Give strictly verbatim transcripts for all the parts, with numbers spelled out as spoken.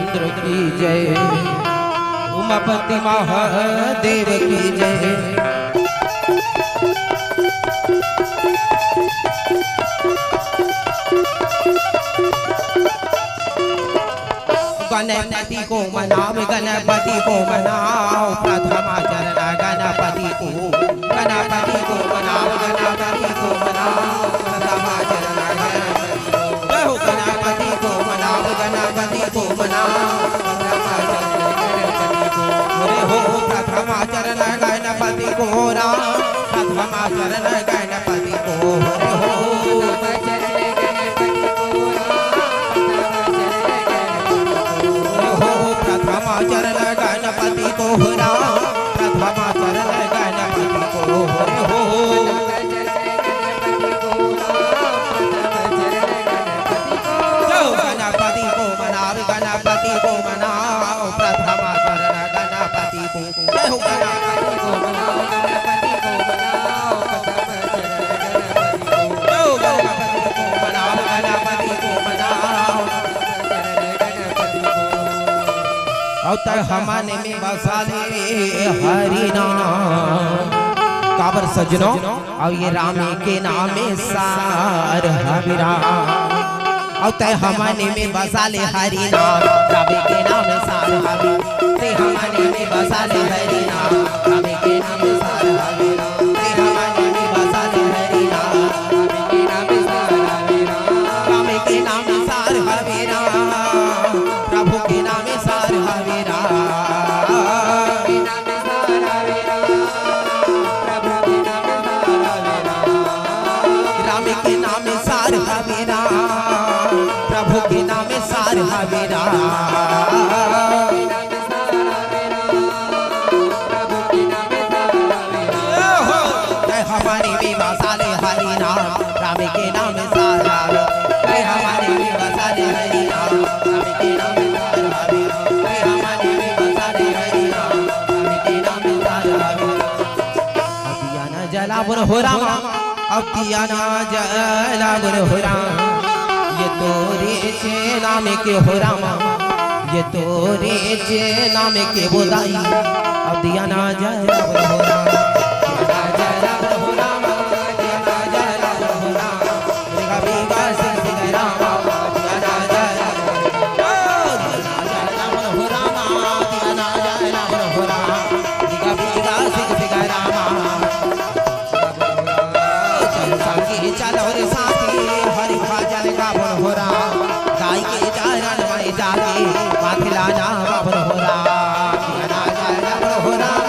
रामचंद्र की जय, उमापति महादेव की जय। गणपति को मनाओ, गणपति को मनाओ, प्रथमा चरण गणपति को, गणपति को मनाओ, गणपति को मनाओ, प्रथमा चरण गणपति को। जय हो गणपति को मनाओ, गणपति को मनाओ, प्रथमा चरण गणपति को। अरे हो प्रथमा चरण गणपति को राम, प्रथमा चरण गणपति को। अरे हो हो प्रथमा चरण गणपति को हो राम, प्रथमा चरण गणपति को हो रे हो। जय हो गणपति को मनाओ, गणपति को मनाओ, प्रथमा चरण गणपति को। जय हो गणपति को मनाओ, गणपति को मनाओ, प्रथमा चरण गणपति को। जय हो गणपति को मनाओ, गणपति को मनाओ। अउ तै हमन में बसा ले हरि नाम। काबर सजनो, अउ ये राम के नाम में सार हवे राम। अउ तै हमन में बसा ले हरि नाम, राम के नाम में सार हवे। तै हमन में बसा ले हरि नाम, राम के नाम में सार हवे राम। तै हमन में बसा ले हरि नाम, राम के नाम में सार हवे राम। राम के नाम में सार हवे राम। प्रभु के नाम में सार हवे राम। राम के नाम में सार हवे राम। प्रभु के नाम में सार हवे राम। जय हो। जय हमारे में बसा ले हरि नाम, राम के नाम सार हवे। जय हमारे में बसा ले हरि नाम, राम के नाम सार हवे। जय हमारे में बसा ले हरि नाम, राम के नाम सार हवे। अब दिया ना जलावन हो रामा, अब दिया ना जलावन हो रामा। ये तोरे से नाम के हो रामा, ये तोरे जे नाम के बोदाई, अब दिया ना जलावन हो राम, दिया ना जलावन हो राम, दिया ना जलावन हो राम। बिगा बिगा सिंह सिंह राम, दिया ना जलावन हो राम, दिया ना जलावन हो राम, दिया ना जलावन हो राम। बिगा बिगा सिंह सिंह राम। चल संगी चलो रे साथी, हरि भजन गावन हो राम। गाय के चरण में जाके माथे ला नवावन हो राम। दिया ना जलावन हो राम,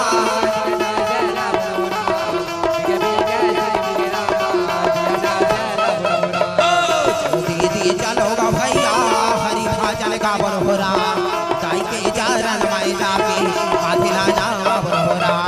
चलो दीदी चलो गा भैया, हरि भजन गावन हो राम। गाय के चरण में जाके माथे ला नवावन हो राम।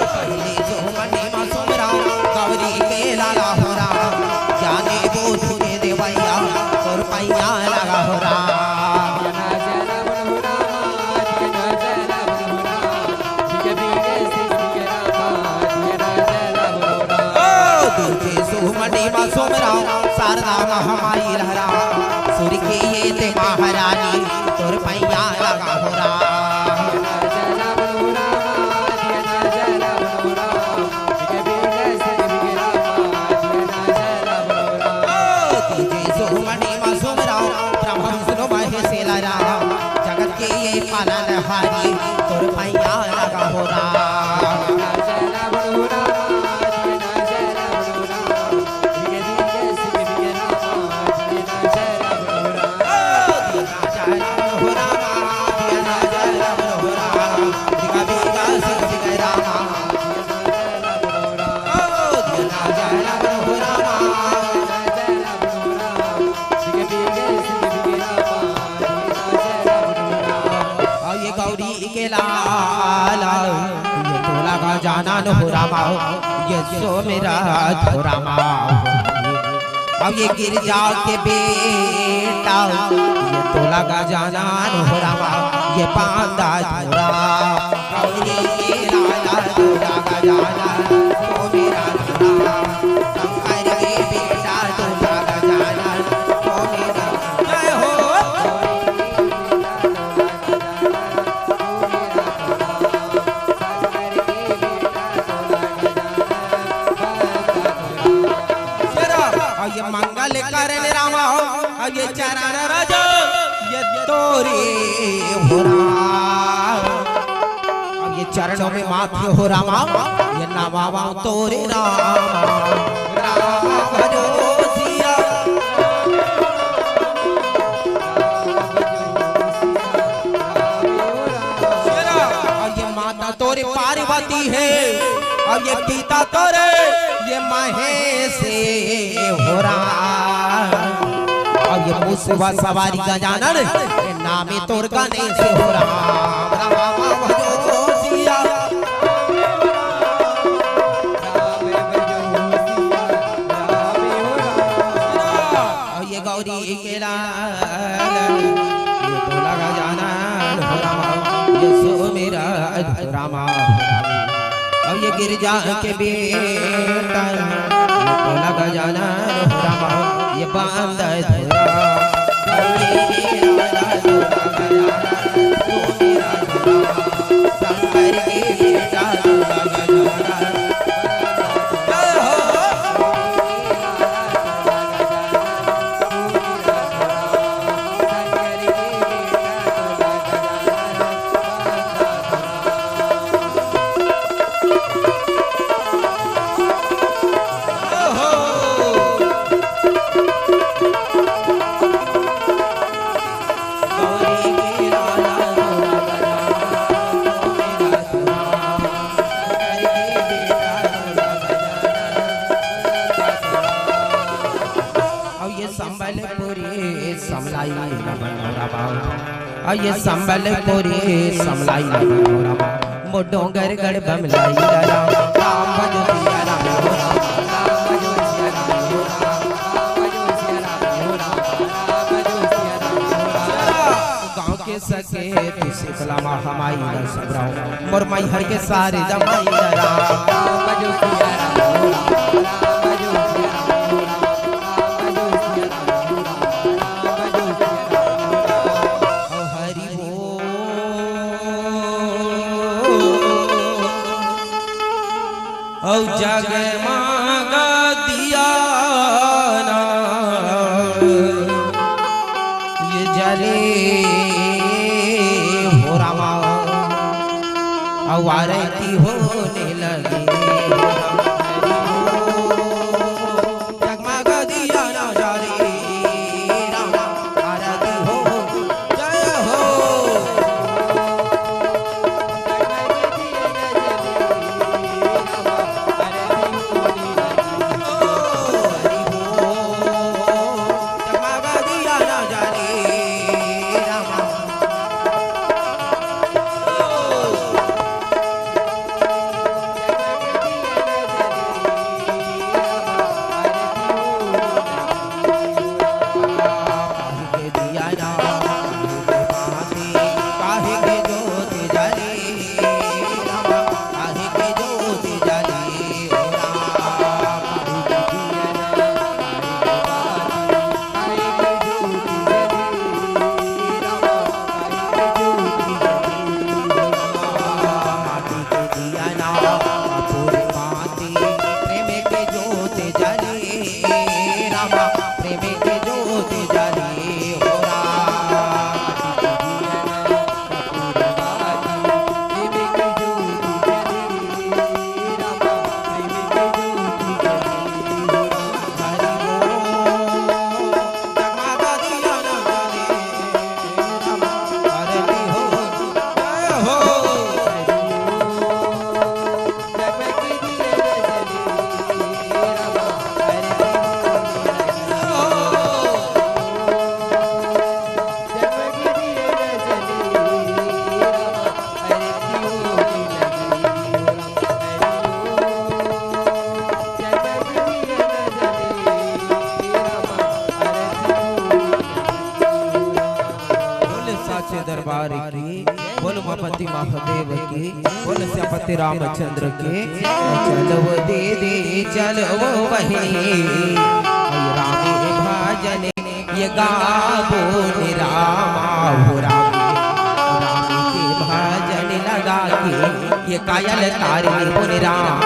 पहली सुमनी मा सुमरा गौरी के लाला हो राम, ज्ञानी बुद्धि के देवैया तोर पैया लगा हो राम। ओ दूजे सुमनी मा सुमरा शारदा महामाई लहरा, सुर के ये ते महारानी तोर पैया लगा हो राम। तीजे सुमनी मा सुमरा ब्रह्मा विष्णु महेश लहरा, जगत के ये पालनहारी तोर पैया लगा हो राम। अउ ये गौरी के लाल, ये तोला का जाना न हो रामा, ये सो मेरा हो रामा। अउ ये गिरजा के बेटा, ये तोला का जाना न हो रामा, ये पांदा धुरा, गौरी के लाला दुर्गा गजानन, ओ मेरा धुरा, शंकर के बेटा दुर्गा गजानन, ओ मेरा जय हो। शेरा, अउ ये मंगल करन रामा, अउ ये चरण रज ये तोरे हो राम। अउ ये चरणों में माथे हो रामा, ये नमावा तोरे रामा। रामा भजो सिया। शेरा, अउ ये माता तोरे पार्वती हे, अउ ये पिता तोरे ये महेश हो राम। अउ ये मूसवा सवारी गजानन, ये नामे तोर गणेश हो राम। राम भजो सिया। अउ ये गौरी के लाल, ये भोला गजानन हो रामा, ये सुमिरन हो रामा। अउ ये गिरजा के बेटा, ये भोला गजानन हो रामा, ये बांदा धुरा। शंकर के बेटा भोला गजानन। अउ ये संबलपुरी समलाई ला बनो रामा। अउ ये संबलपुरी समलाई ला बनो रामा। मो डोंगरगढ़ बमलाई ला राम। राम भजो सिया राम हो राम। राम भजो सिया राम हो राम। राम भजो सिया राम हो राम। राम भजो सिया राम हो राम। गाँव के सके तुसे बलामा हमाई ला सबराओ। मोर मैहर के सारे जमाई ला राम। राम भजो सिया राम हो राम। राम भजो सिया राम हो राम। राम भजो सिया राम हो राम। राम भजो सिया राम हो राम। हरि बोल। अउ जगमगा दिया ना ये जले हो रामा, अउ आरती होने लगे हो रामा। जगमगा दिया ना जले रामा, आरती हो, जय हो। बोले साचे दरबार की। पति महादेव की, बोल सियापति रामचंद्र की। चलो दीदी चलो बहिनी, राम के भजन ये गाबो निरामा हो राम, राम के भजन लगा के ये कायल तारी बोल राम,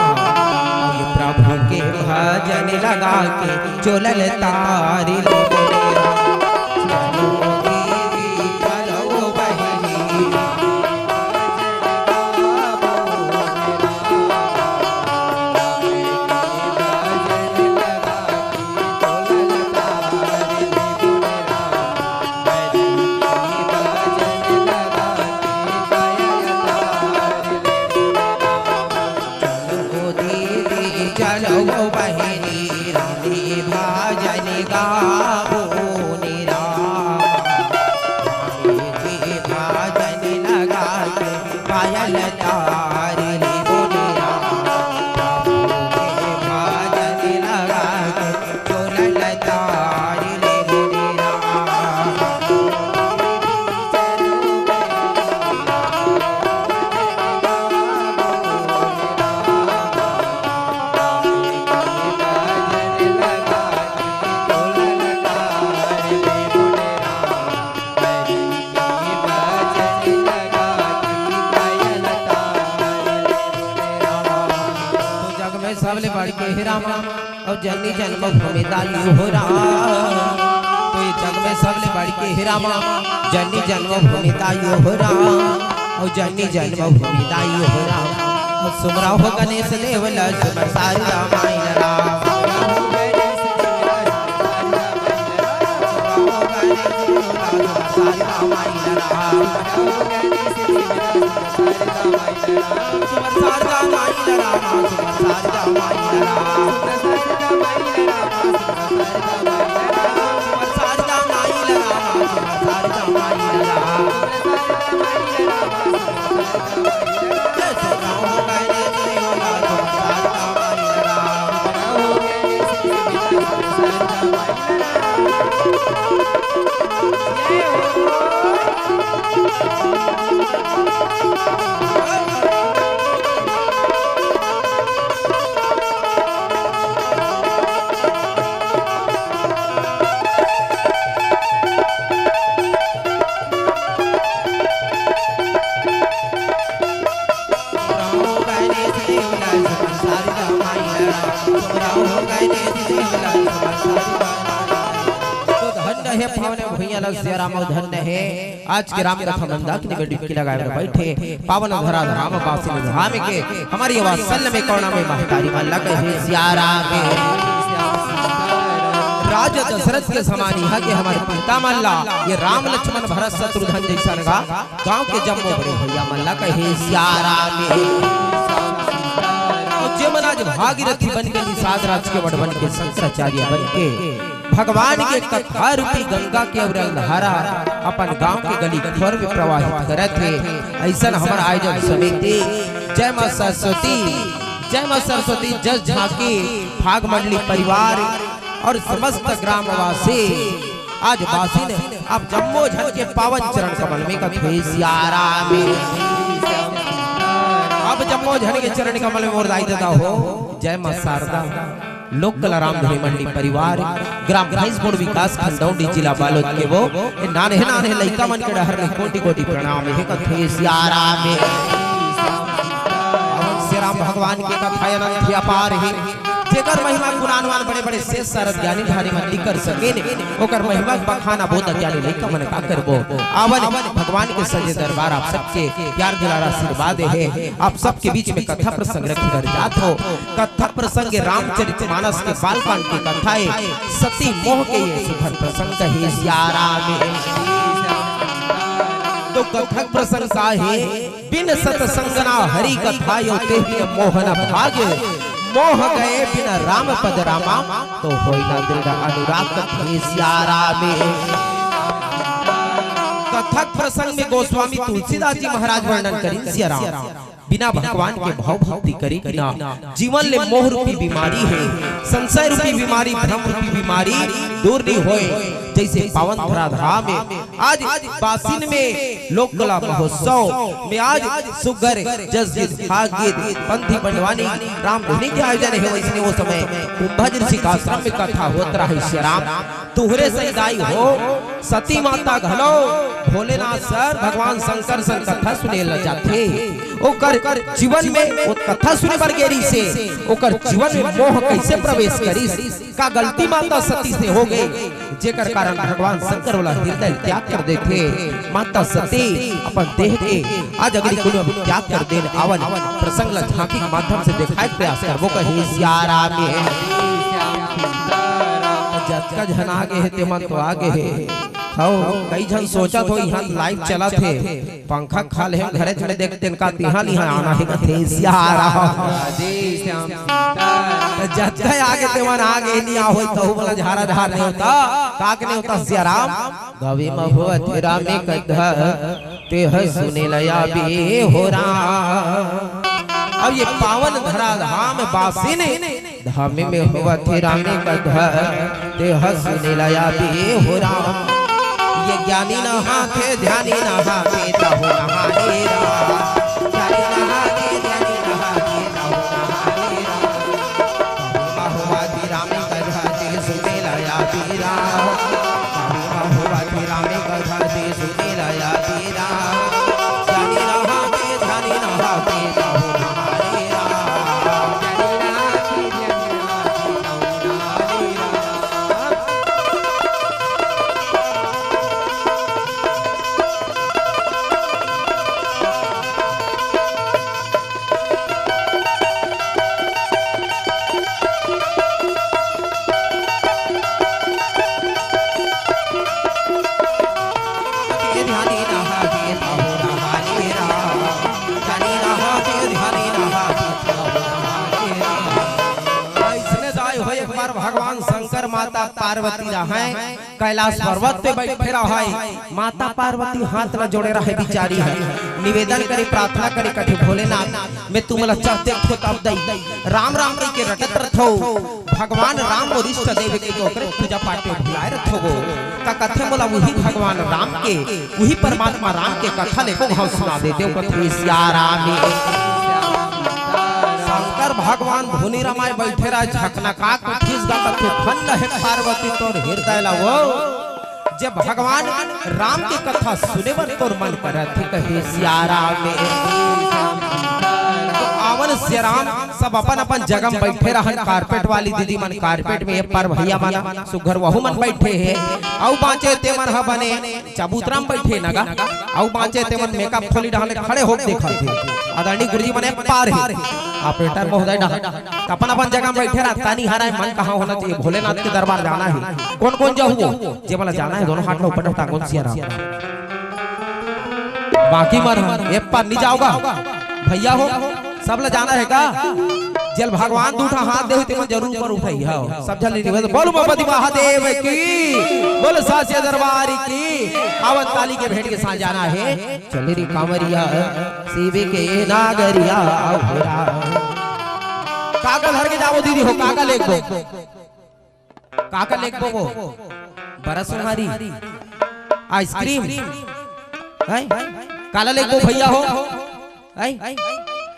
ये प्रभु के भजन लगा के चोलल तारी बोल राम। चलो दीदी चलो बहिनी, चलो दीदी चलो बहिनी, राम के भजन गाबो निरामा, राम के भजन लगा के पायल तारी ले बोल राम, प्रभु के भजन लगा के चोलल तारी ले बोल राम। तो जग में सबले बढ़ के हे रामा, अउ जननी जन्मभूमि दाई हो राम। तो ये जग में सबले बढ़ के हे रामा, जननी जन्मभूमि दाई हो राम, अउ जननी जन्मभूमि दाई हो राम। अउ सुमरा हो गणेश देव ल सुमर सारी रामायण राम। तो धन्य हे पावन भुइयां ल सिया राम, धन्य हे। आज के राम कथा मंदाकिनी में डुबकी लगाए बर बैठे पावन धरा धाम बासिन धाम के हमर ये वात्सल्य में करुणा में महतारी मन ल कहे सिया राम। राजा दशरथ के समान इहां के हमर पिता मन ला ये राम लक्ष्मण भरत शत्रुघ्न जइसन गा गांव के जम्मो बड़े भइया मन ला कहे सिया राम। अउ जे मन आज भागीरथी बन के निषाद राज के वडवन के शंकराचार्य बन के भगवान के कथा रूपी गंगा के अउ रंगधारा अपन गांव के गली खोर में प्रवाहित करत हे, अइसन हमर आयोजन समिति जय मां सरस्वती, जय मां सरस्वती, जस झांकी, फाग मंडली परिवार अउ समस्त ग्रामवासी आज बासिन आप जम्मो झन के पावन चरण कमल में कथे सिया राम। आप जम्मो झन के चरण कमल में मोर दाई ददा हो। जय मां शारदा। लोक कला राम धुनी मंडी परिवार, ग्राम भैंसपुर, विकास खंड डौंडी, जिला बालोद के वो ए नान्हे नान्हे लइका मन के डहर ले कोटि कोटि प्रणाम हे कथे सिया राम। श्री राम भगवान के कथा अनंत ही अपार हे, जेकर महिमा गुणान्वान बड़े बड़े सेठ सारद ज्ञानी धारी मन नइ कर सकेन, ओकर महिमा के बखान अबोध ज्ञानी लइका मन का करबो। आवन भगवान के सजे दरबार आप सबके प्यार दुलार आशीर्वाद हे। आप सबके बीच में कथा प्रसंग रखे बर जात हो। कथा प्रसंग रामचरित मानस के बालकांड के कथा हे। सती मोह के ये सुघर प्रसंग हे सिया राम। तो कथा प्रसंग का हे, बिन सतसंग ना हरि कथा यो ते बिन मोह न भागे। मोह गए बिन राम पद रामा, तो होई ना दृढ़ अनुराग कथे सिया राम। कथा प्रसंग में गोस्वामी तुलसीदास जी महाराज वर्णन करिन सिया राम। बिना भगवान के भाव भक्ति करे कि ना, जीवन ले मोह रूपी बीमारी हे, संशय रूपी बीमारी, भ्रम रूपी बीमारी दूर नहीं होय। जैसे पावन धराधाम में आज बासिन में लोक कला महोत्सव में आज सुग्घर जस गीत, हास गीत, पंथी पंडवानी, राम धुनी के आयोजन हे, वैसने वो समय कुंभज ऋषि के आश्रम में कथा होत रहे। श्री राम तुहरे संग दाई हो, सती माता घलो भोलेनाथ सर भगवान शंकर सर कथा सुने ल जाथे। ओकर जीवन में ओ कथा सुने बर गे रिहिसे, ओकर जीवन में मोह कैसे प्रवेश करिस? का गलती माता सती से हो गई, जेकर कारण भगवान शंकर वाला हृदय त्याग कर देथे? माता सती अपन देह के आज अगर कोनो भी त्याग कर देन, आवन प्रसंग ला झांकी के माध्यम से देखाए के प्रयास करबो। कहे सिया राम हे। जतका झन आगे हे, तेमन तो आगे हे। हव, कई झन सोचत हो, इहाँ live चलत हे, पंखा खा ले, हम घरे चले देखते का तिहाँ लिहा आना हे, कथे सिया राम। जतका आगे तेमन आगे नहीं आहो, तहु वाला झारा झार नहीं होता, का के नहीं होता सिया राम। गवे में होवत हे रामे कथा, तेह सुने लया बे हो राम। अब ये पावन धरा धाम बासिन, धाम में होवत हे रामे कथा, तेह सुने लया बे हो राम। ये ज्ञानी न हाथे, ध्यानी न हाथे, तहु न हाथे राम। ज्ञानी न हाथे, ध्यानी न हाथे, तहु न हाथे राम। अइसने दाई हो, एक बार भगवान शंकर माता पार्वती रहय, कैलाश पर्वत पे बैठे रहय। माता पार्वती हाथ ला जोड़े रहय, बिचारी ह निवेदन करे, प्रार्थना करे, कथे, "भोलेनाथ, मैं तुमला चढ़ते खो तब दई, राम राम कहि के रटत रथो, भगवान राम मोर इष्ट देव के तो ओकरे पूजा पाठ में भुलाए रथो वो, त कथे मोला उही भगवान राम के, उही परमात्मा राम के कथा लेको घाव सुना देते हो।" कथे सिया राम हे। शंकर भगवान धुनी रमाए बैठे रहय, झकनका के उठिस गा, कथे, "धन्य हे पार्वती तोर हृदय ला वो, जब भगवान राम के कथा सुने बर तोर मन करत हे।" कहे सिया राम हे। तो आवन सिया राम, सब अपन अपन जगह में बैठे रहन। कारपेट वाली दीदी मन कारपेट में, ये पर भैया मन सुघर वहू मन बैठे हे, अउ बाँचे ते मन ह बने चबूतरा में बैठे नगा, अउ बाँचे ते मन मेकअप खोली डहन ले खड़े होके देखत हे। आदरणीय गुरुजी मन एक पार हे, ऑपरेटर महोदय डहन, त अपन अपन जगह में बैठे रहत, तनी हराय मन कहाँ होना चाहिए, भोलेनाथ के दरबार जाना हे। कौन कौन जाहू वो? जे मन ला जाना हे, दोनों हाथ ला ऊपर उठा, कौन सिया राम। बाकी मन ह, एक पार नहीं जाओगा भैया हो, सब ला जाना हे का? जेल भगवान दू ठा हाथ दे, तेमन जरूर ऊपर उठाई, हाँ, सब झन ले निवेदन। बोल उमापति महादेव की, बोल साचे दरबार की। आवन ताली के भेंट के साथ जाना हे। चल रे कांवरिया, शिव के नागरिया, हो राम। काका धर के जाओ दीदी हो, काका लेके बो। काका लेके बो? बरस उहारी, आइसक्रीम, हैं? काला लेके बो भैया हो? हैं?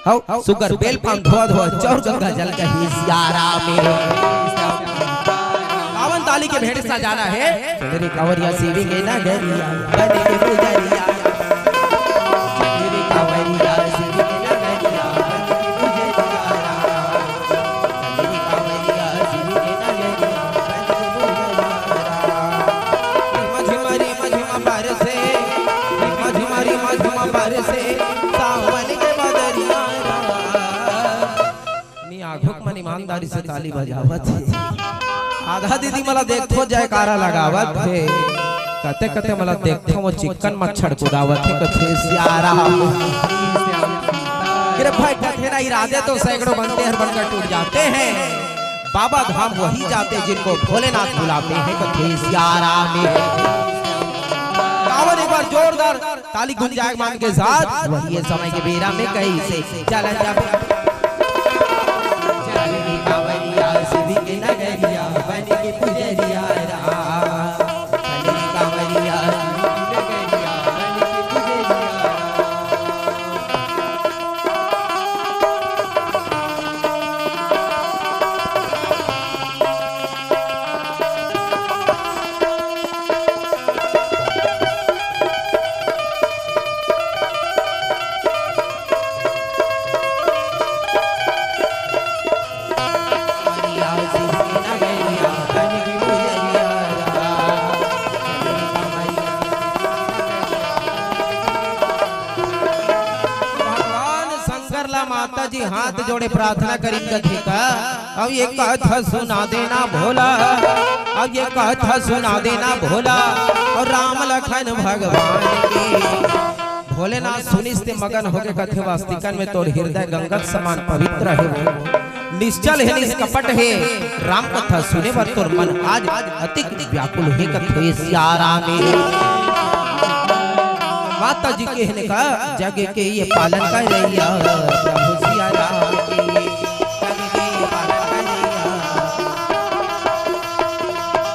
हौ, सुगर बेल पान धोआ धोआ, चौर गंगा जल कही सिया राम हे। पावन ताली के भेंट सजाना हे। चल रे कांवरिया शिव के नगरिया, बन के पुजरिया। चल रे कांवरिया शिव के नगरिया, बन के पुजरिया। नी आघुक मन ईमानदारी से ताली बजावत हे। आधा दीदी मला देखथो जयकारा लगावत हे। कते कते मला देखथो वो चिक्कन मच्छर कुदावत हे, कथे सिया राम। गिर भाई कथे ना इरादे तो सैकड़ों बनते हैं, बनकर टूट जाते हैं। बाबा धाम वही जाते जिनको भोलेनाथ बुलाते हैं, कथे सिया राम। और एक बार जोरदार ताली गुंजायमान के साथ। वही समय के बेरा में कइसे चल जा। चल रे कांवरिया शिव के नगरिया बन के पुजरिया राम। चल रे कांवरिया शिव के नगरिया बन के पुजरिया राम। भगवान शंकर ला माता जी हाथ जोड़े प्रार्थना करिन कथे का, अब ये कथा सुना देना भोला, अब ये कथा सुना देना भोला, और राम लखन भगवान की। भोलेनाथ सुनिस ते मगन होके कथे, वास्तिकन में तोर हृदय गंगा समान पवित्र हे, निश्चल हे, निष्कपट हे, राम कथा सुने बर तोर मन आज अतिक व्याकुल हे कथे सिया राम हे। माता जी कहने का जग के ये पालन करइया प्रभु सिया राम के, जग के ये पालन करइया।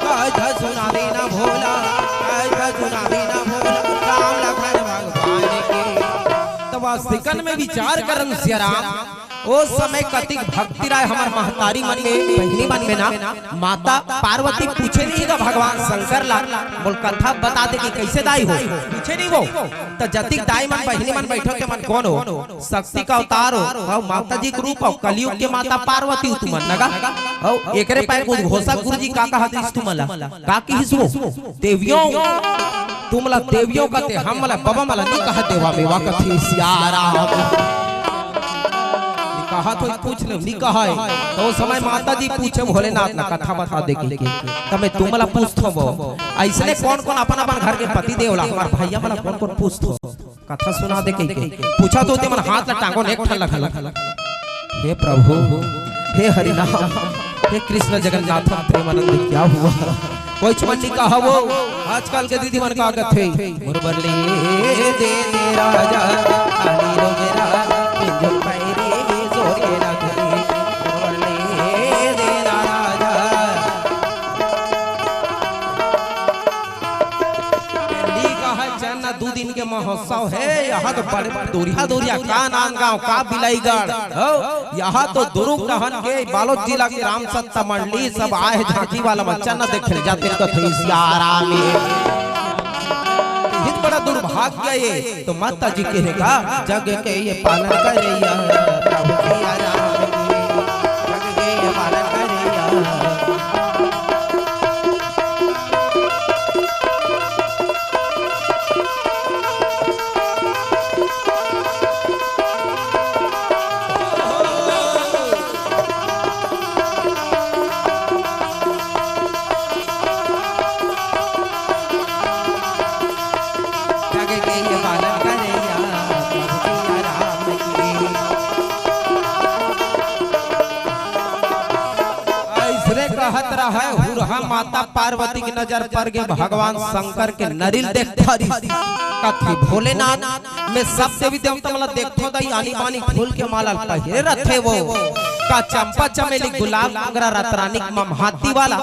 कथा सुना देना भोला, कथा सुना देना भोला, राम लखन भगवान के। तब वास्तिकन में विचार करन सिया राम, ओ समय कतिक भक्ति राय हमर महतारी मन में, बहिनी मन में ना, माता पार्वती पूछे नहीं गा भगवान शंकर ला, मोल कथा बता दे कि कइसे दाई हो, पूछे नहीं वो। त जतिक दाई मन, बहिनी मन बैठो ते मन कोन हो? शक्ति का अवतार हो, अउ माता जी के रूप हो, कलयुग के माता पार्वती हो तुमन नगा। अउ एकरे पाए उद्घोषक गुरु जी का कहत रिहिस तुमन ला? का किहिस वो? देवियों, तुमला देवियों कथे, हमला बबा मला नी कहा देवा मेवा कथे सिया राम। नी कहा तो पूछ ले, नी कहा हे। तो ओ समय माता जी पूछे भोलेनाथ ला कथा बता दे के, के। त मैं तुमला पूछथों वो। अइसने कोन कोन अपन अपन घर के पति देव ला, हमर भइया मला कोन कोन पूछथो? कथा सुना दे कहिके पूछा तो ते मन हाथ ला टांगो ने एक ठन लखा लखा। हे प्रभु, हे हरिनाम, हे कृष्ण जगन्नाथ प्रेमानंद क्या हुआ? कोई चमन नहीं कहा वो। आजकल के दीदी मन का कथे, मुरबर ले दे दे राजा, काली रो मेरा, पिंजो पैरी जोर के रख दे, मुरबर ले दे ना राजा। नी कहा चन्ना दू दिन के महोत्सव हे, यहाँ तो बड़े दुरिहा दुरिहा का नांदगांव, का बिलाईगढ़, हो, यहाँ तो दुरुग डहन के बालोद जिला के राम सत्ता मंडली सब आए हे झांकी वाला मन चन्ना देखे ल जाथे कथे सिया राम हे। बहुत बड़ा दुर्भाग्य हे। तो माता जी कहे का जग के ये पालन करइया प्रभु सिया राम हे, जग के ये पालन करइया। जग के ये पालन करइया प्रभु सिया राम की। अइसने कहत रहय, हुरहा माता पार्वती के नजर पर गे भगवान शंकर के नरिल देखत रिहिस। कथे भोलेनाथ, मैं सब देवी देवता मन ला देखथों दाई, आनी बानी फूल के माला पहिरे रथे वो। का चंपा चमेली गुलाब मोगरा रातरानी ममहाती वाला,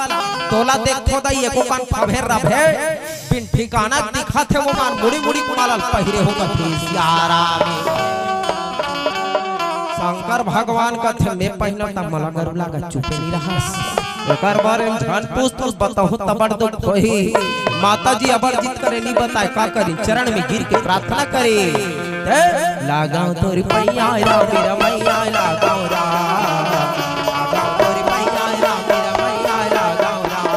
तोला देखथों दाई, एको कन फभे रभे बिन ठिकाना दिखत हे वो मन मुड़ी मुड़ी माला पहिरे हो कथे सिया राम। शंकर भगवान कथे, मैं पहिनों त मला गरु लागा, चुपे नहीं रहस। एकर बारे में झन पूछ, पूछ बताहूँ त बड़ दुख होही। माता जी अबर जिद करे, नहीं बताए, का करी, चरण में गिर के प्रार्थना करे। हे, लगाओ तोर पैया राम मेरा मैया, लगाओ राम। लगाओ तोर पैया राम मेरा मैया, लगाओ राम।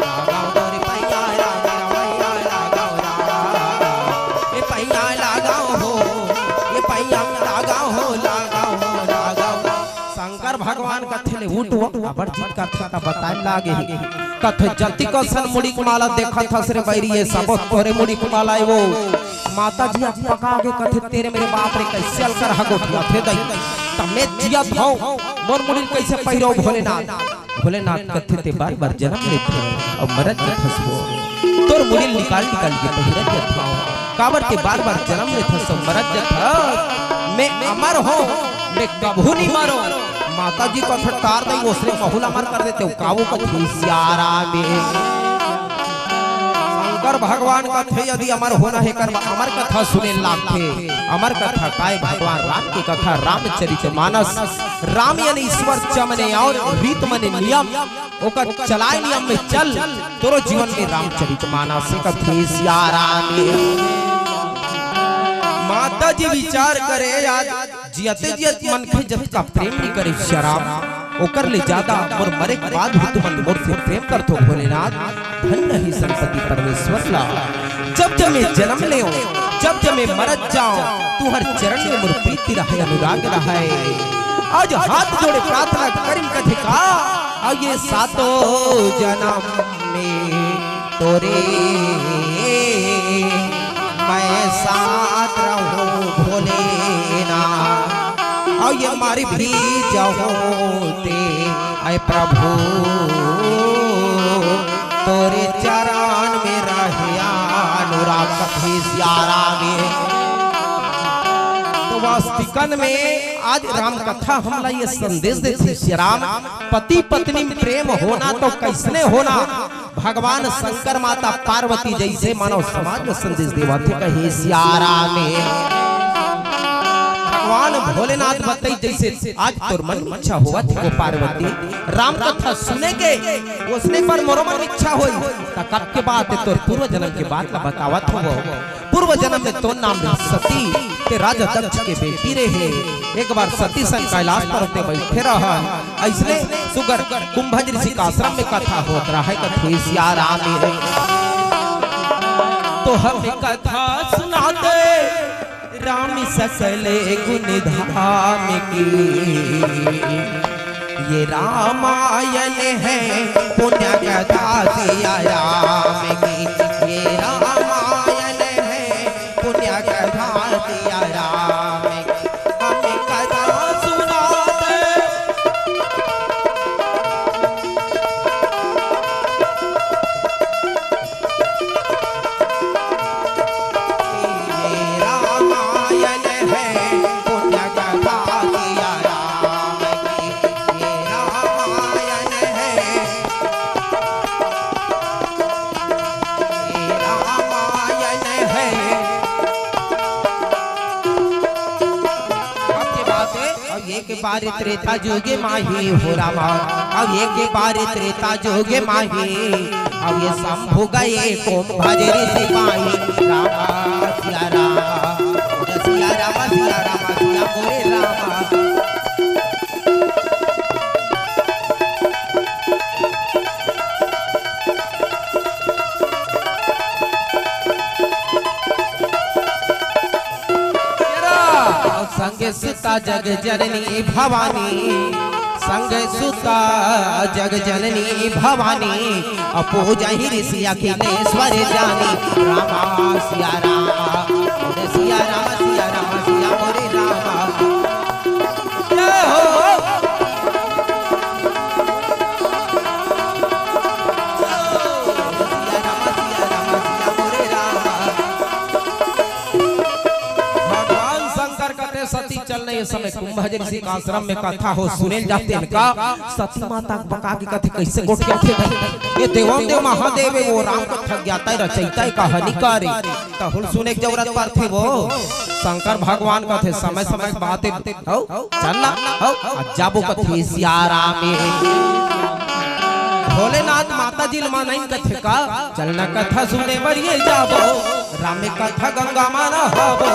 लगाओ तोर पैया राम मेरा मैया, लगाओ राम। ए पैया लगाओ हो, ए पैया लगाओ हो, लगाओ हो, लगाओ। शंकर भगवान कथे ले उठ वो, अबर जिद करथे त बताए लागे हे। कथे जतिक असन मुड़ी के माला देखत हस रे बैरी, ये सबो तोरे मुड़ी के माला हे वो। माता जी अकबका गे कथे, तेरे मेरे बाप रे, कइसे अलकर हा गोठियाथे दाई। त मैं जियत हंव, मोर मुड़ी ल कइसे पहिरव भोलेनाथ। भोलेनाथ कथे ते बार बार जनम लेथे अउ मरत जाथस वो। तो अउ मुड़ी ल निकाल निकाल के पहिरत जथव। काबर ते बार बार जनम लेथस अउ मरत जथस। मैं अमर हों, मैं कभू नइ मरों। माता जी कथे टार दे, ओसने महू ल अमर कर देते हो, काबू कथे सियाराम ए। शंकर भगवान कथे यदि अमर होना हे, कर अमर कथा सुने लागथे। अमर कथा काय? भगवान राम के कथा, रामचरित मानस। राम यानी ईश्वर, च मने अउ रीत मने नियम, ओकर चलाय नियम में चल, तोरो जीवन में रामचरित मानस हे कथे सियाराम ए। माता जी विचार करे, आज जियते जियत मनखे जतका प्रेम नइ करे सियाराम, ओकर ले जादा मोर मरे के बाद भी तुमन मोर से प्रेम करथो भोलेनाथ। धन्य हे संतति परमेश्वर ला। जब जब मैं जनम लेंव, जब जब मैं मरत जांव, तुंहर चरण में मोर प्रीति रहय, अनुराग रहय। आज हाथ जोड़े प्रार्थना करिन कथे का, अउ ये सातों जनम में तोरे मैं साथ रहूं भोलेनाथ, अउ ये मर भी जाहूं ते, ऐ प्रभु तोरे चरण में रहे अनुराग कथे सियाराम ए। तो वास्तविकन में आज राम कथा हमला ये संदेश देथे सियाराम, पति पत्नी में प्रेम होना तो कइसने होना, भगवान शंकर माता पार्वती जइसे मानव समाज में संदेश देवत हे कहे सियाराम ए। भगवान भोलेनाथ बताइस जइसे आज तोर मन में इच्छा होवत हे वो पार्वती राम कथा सुने के, ओसने पर मोरो मन में इच्छा होई, त कब के बात हे? तोर पूर्व जन्म के बात ला बतावत हों। पूर्व जन्म में तोर नाम रहे सती, ते राजा दक्ष के बेटी रहे। एक बार सती संग कैलाश पर्वत में बइठे रहय, अइसने सुघर कुंभज ऋषि के आश्रम में कथा होत रहय, कथे सियाराम ए। तो हमें कथा सुना दे राम सकल गुण धाम की, ये रामायण है पुण्य कथा सियाराम की, ये रामायण है पुण्य कथा सियाराम की। हमें कथा सुना दे। ये रामायण है पुण्य कथा सियाराम की, ये रामायण है, ये रामायण है। अब के बात हे, अउ एक बार त्रेता जुग माही हो रामा, अउ एक बार त्रेता जुग माही, अउ ये शंभु गए कुंभज ऋषि पाही। रामा सियाराम, सियाराम, सियाराम, सिया मोरे रामा। अउ संग सुता जग जननी भवानी, संग सुता जग जननी भवानी, अउ पूजहि ऋषि अखिलेश्वर जानी। रामा सियाराम, सियाराम, सियाराम, सिया मोरे रामा। जय हो। भगवान शंकर कथे सती चल न, ये समय कुंभज ऋषि के आश्रम में कथा हो सुने ल जाथे न का। सती माता के बका के कथे कइसे गोठियाथे भाई, ये देवों देव महादेव हे, वो राम कथा ज्ञाता हे, रचयिता हे, कहानीकार हे। तहुल सुने के जरूरत परथे वो। शंकर भगवान कथे समय समय के बात हे। हौ, चल ना, हौ, आ जाबो कथे सियाराम ए। भोलेनाथ माता जी ल मनाइन कथे का, चल ना कथा सुने बर ये जाबो, राम कथा गंगा मा नहाबो,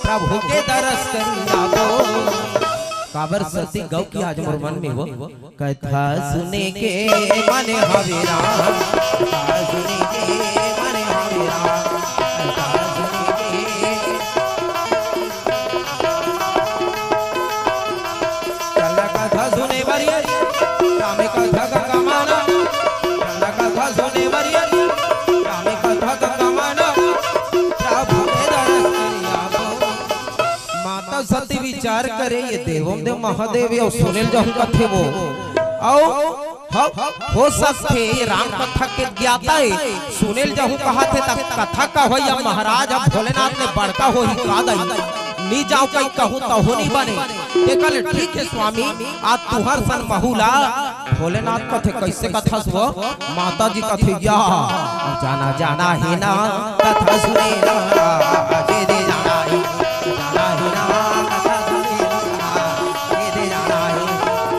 प्रभु के दरस करिन आबो। काबर सती गौ की आज मोर मन में वो, कथा सुने के मन हवे राम, कथा सुने के मन हवे राम, कथा सुने के। चल कथा सुने बर ये, राम कथा गंगा मा ना। चल कथा सुने बर ये, राम कथा गंगा मा ना। प्रभु के दरस करिन आबो। माता सती विचार करे, ये देवों देव महादेव हे, अउ सुने ल जाहूं कथे वो। अउ हो, हो सकथे राम कथा के ज्ञाता हे, सुने ल जाहूं कहत हे, त कथा कहवइया महाराज ह भोलेनाथ ले बड़का होही का दाई, नी जांव कहि कहूं तहू नी बने। तेकर ले ठीक हे स्वामी, आज तुंहर सन महू ला। भोलेनाथ कथे, कइसे कथस वो? माता जी कथे, या जाना जाना हे ना, कथा सुने ना, जे दे जाना हे, जाना हे ना, कथा सुने ना, जे दे जाना हे,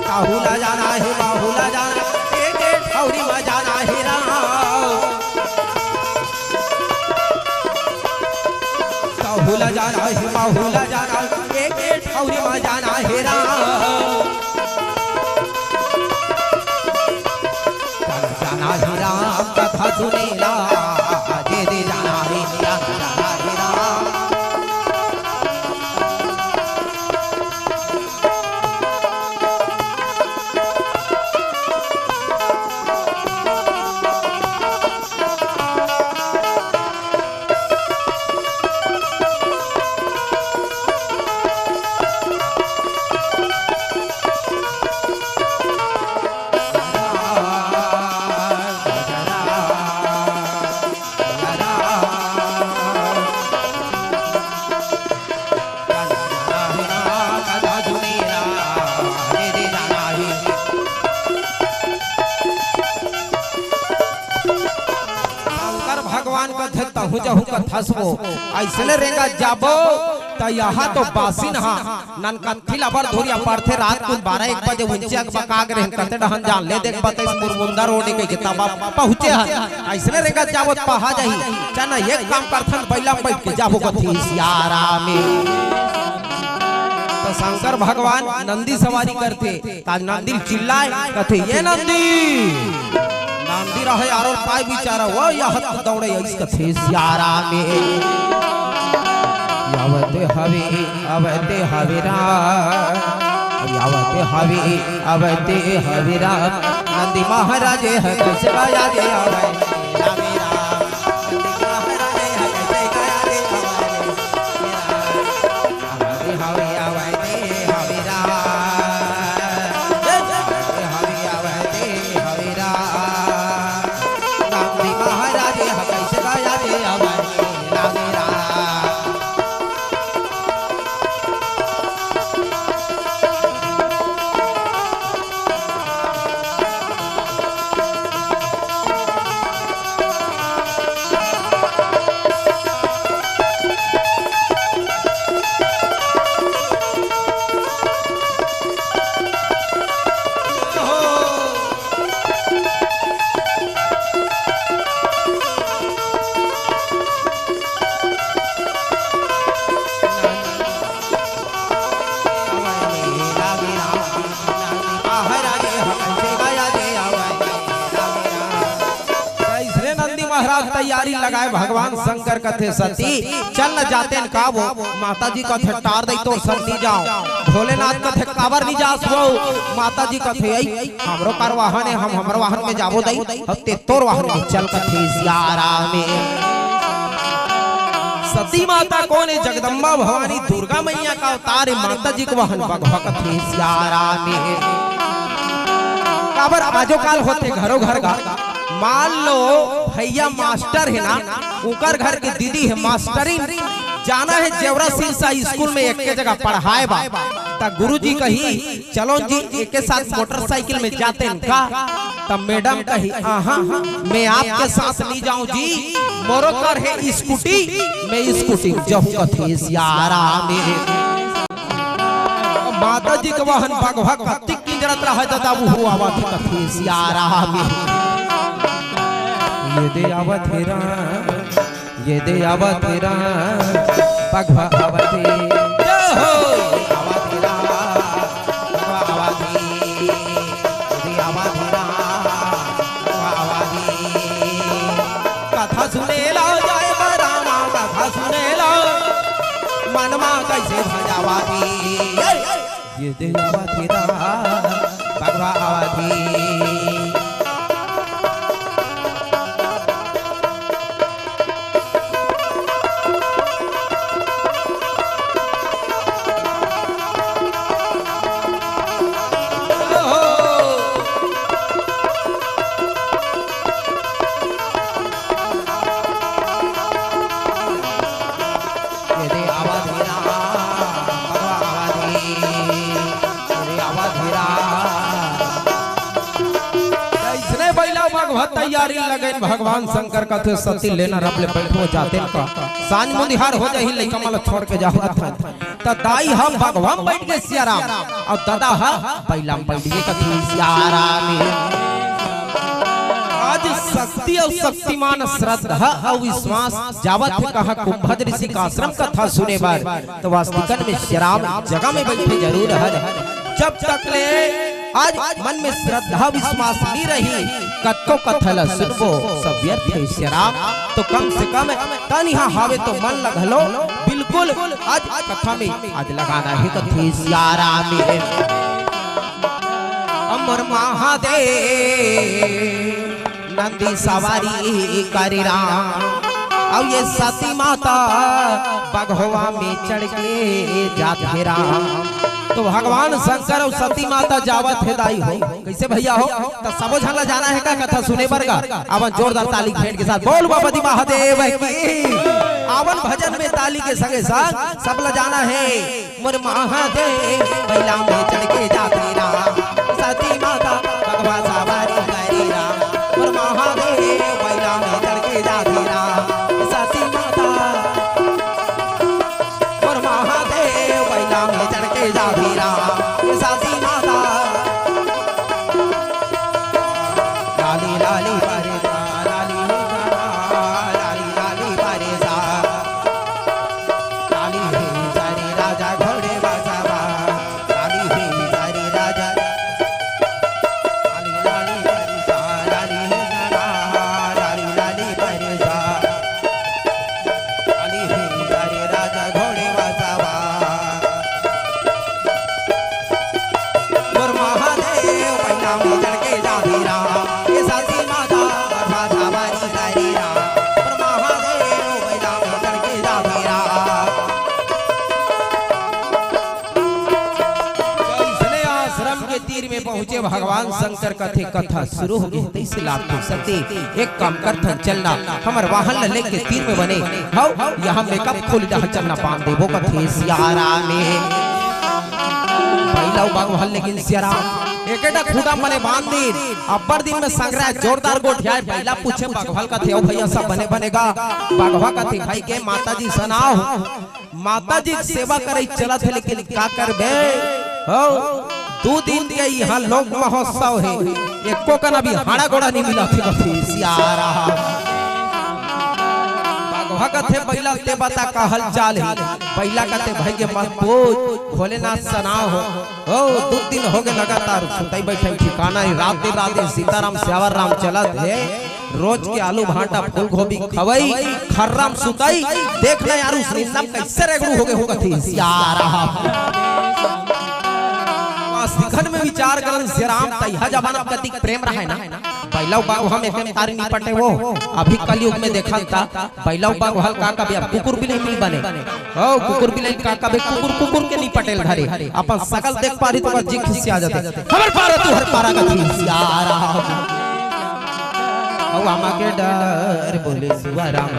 काहू ला जाना हे, बाहू ला जाना, एक एक ठौरी मा जाना हे ना। काहू ला जाना हे, बाहू ला जाना, एक एक ठौरी मा जाना हे ना। जाना हे राम कथा सुने ला, जे दे जाना हे, जाना जाना हे राम। शंकर भगवान कथे, तहूं जहूं कथस वो, अइसने रेंगत जाबो, त इहां तो बासिन हा ननकट्ठी ल अबर धुरिहा परथे, रात कुन बारह एक बजे उंचे अकबका गे रेहेन, कते डहन जान ले देख बतेस मुरमुंदा रोड के, के तब पहुंचे हन। अइसने रेंगत जाबो त पहा जाही। चल ना, एक काम करथन, बइला म बइठ के जाबो कथे सियाराम ए। त शंकर भगवान नंदी सवारी करथे, त नंदी ल चिल्लाय, कथे, "ये नंदी।" नंदी रहे आरो पाय बिचारा, वो यहत दौड़े अइस कथे सियाराम ए। आवत हवे, आवत हवे राम, आवत हवे, आवत हवे राम। नंदी महाराज ह कइसे बया दे आवै। अइसने नंदी महाराज तैयारी लगाए, भगवान शंकर कथे, "सती, चल न जातेन का वो।" माता जी कथे, "टार दई तोर संग नी जांव।" भोलेनाथ कथे, "काबर नी जास वो?" माता जी कथे, "अई, हमरो कर वाहन हे, हम हमर वाहन में जाबो दई, अउ ते तोर वाहन में चल," कथे सियाराम ए। सती माता कोन ए? जगदम्बा भवानी दुर्गा मैया का अवतार ए, माता जी के वाहन बघवा कथे सियाराम ए। काबर आजो काल होथे घरो घर गा, मान लो भैया मास्टर हे ना, उंकर घर के दीदी हे मास्टरिन, जाना हे जेवरा सिरसा स्कूल में एके जगह पढ़ाए बर, त गुरुजी कही, "चलो जी, एके साथ मोटरसाइकिल में जातेन का?" त मैडम कही, "आहा, मैं आपके साथ नहीं जाऊं जी, मोरो कर हे स्कूटी, मैं स्कूटी में जाहूं," कथे सियाराम ए। माता जी के वाहन बघवा कतिक किंजरत रहे ददा, उहू आवत हे कथे सियाराम ए। ये दे आवत हे राम, ये दे आवत हे राम, बघवा आवत हे। जय हो। आवत हे राम, बघवा आवत हे। ये दे आवत हे राम, बघवा आवत हे। कथा सुने ला जाए बर रामा, कथा सुने ला। मनमा कइसे भजावत हे। ये दे आवत हे राम, बघवा आवत हे। तैयारी लगइन, भगवान शंकर कथे, "सती लेना रब ले बइठो जातेन का, सांझ मुंधिहार हो जाही, लइका मन ल छोड़ के जाहूं।" त दाई ह बघवा म बइठ गे सियाराम, अउ ददा ह बइला म बइठ गे कथे सियाराम हे। आज शक्ति अउ शक्तिमान, श्रद्धा अउ विश्वास जावत हे कहां, कुंभद ऋषि का आश्रम कथा सुने बर। त वास्तविकन में सियाराम जगह में बइठे जरूर हन। जब तक ले आज मन में श्रद्धा विश्वास नइ रही, कतको कथा ल सुनबो, सब व्यर्थ हे सियाराम। तो कम से कम तन इहां हावे तो मन ल घलो बिल्कुल आज कथा में आज लगाना हे कथे सियाराम हे। अमर महादेव नंदी सवारी करे राम, अउ ये सती माता बघवा में चढ़ के जात हे राम। तो भगवान शंकर अउ सती माता जावत हे दाई हो, कइसे भइया हो? त सबो झन ला जाना हे का कथा सुने बर गा? अपन जोरदार ताली भेंट के साथ बोल बाबा जी महादेव की। आवन भजन में ताली के संगे संग सब ला जाना हे। मोर महादेव बइला में चढ़ के जाथे राम, सती माता बघवा सवारी करे राम। मोर महादेव बइला में चढ़ के जाथे राम, सती माता। मोर महादेव बइला में चढ़ के जाथे राम, सती माता। लाली लाली परे सा, लाली लाली परे सा। लाली हे सारी राजा घोड़े बसवा, लाली हे सारी राजा। लाली लाली परे सा, लाली हे सारा, लाली लाली परे सा। लाली हे सारी राजा घोड़े बसवा। मोर महादेव बइला में चढ़ के जाथे राम, ये सती माता बघवा सवारी करे राम। मोर महादेव बइला में चढ़ के जाथे राम। जइसने आश्रम के तीर में पहुंचे, भगवान शंकर कथे कथा शुरू हो गे, तइसे लागथे सती, एक काम करथन, चलना हमर वाहन ल लेके तीर में बने हव, इहां मेकअप खोली डहर चलना, बांध देबो कथे सियाराम हे। बइला अउ बघवा ल लेकिन सियाराम एकेटा खूंटा म ले बांध दीन। अब्बड़ दिन में संघरा जोरदार गोठियाय, बइला पूछे बघवा ल कथे, "ओ भइया सब बने बने गा?" बघवा कथे, "भाई के माता जी सनाव।" माता जी के सेवा करई चलत हे, लेकिन का करबे हो, दू दिन के इहां लोक महोत्सव हे, एको कन अभी हाड़ा गोड़ा नइ मिलत हे, कथे सियाराम। बघवा कथे, "बइला ते बता का हाल चाल हे?" बइला कथे, "भाई के मत पूछ, भोलेनाथ सनाव हो, हो दू दिन हो गे लगातार सुतई बइठई ठिकाना हे, राते राते सीताराम स्यावर राम चलत हे।" रोज के आलू भांटा फूलगोभी खवई, खर्रा म सुतई, देख न यार, उस निंदा म कइसे रेगड़ू हो गे हो कथे सियाराम। सिखन में विचार करन सियाराम, तइहा जमाना म कतिक प्रेम रहय ना, बइला अउ बघवा म एक तारी नइ पटे वो। अभी कलयुग में देखन त बइला अउ बघवा ल का कबे, अब कुकुर बिलई नइ बने। ओ, कुकुर बिलई का कबे, कुकुर कुकुर के नइ पटे ल धरे। अपन सकल देख पारी त ओकर जी खिसिया जाथे। हमर पारा तुंहर पारा कथे सियाराम। अउ आमा के डार बोले सियाराम,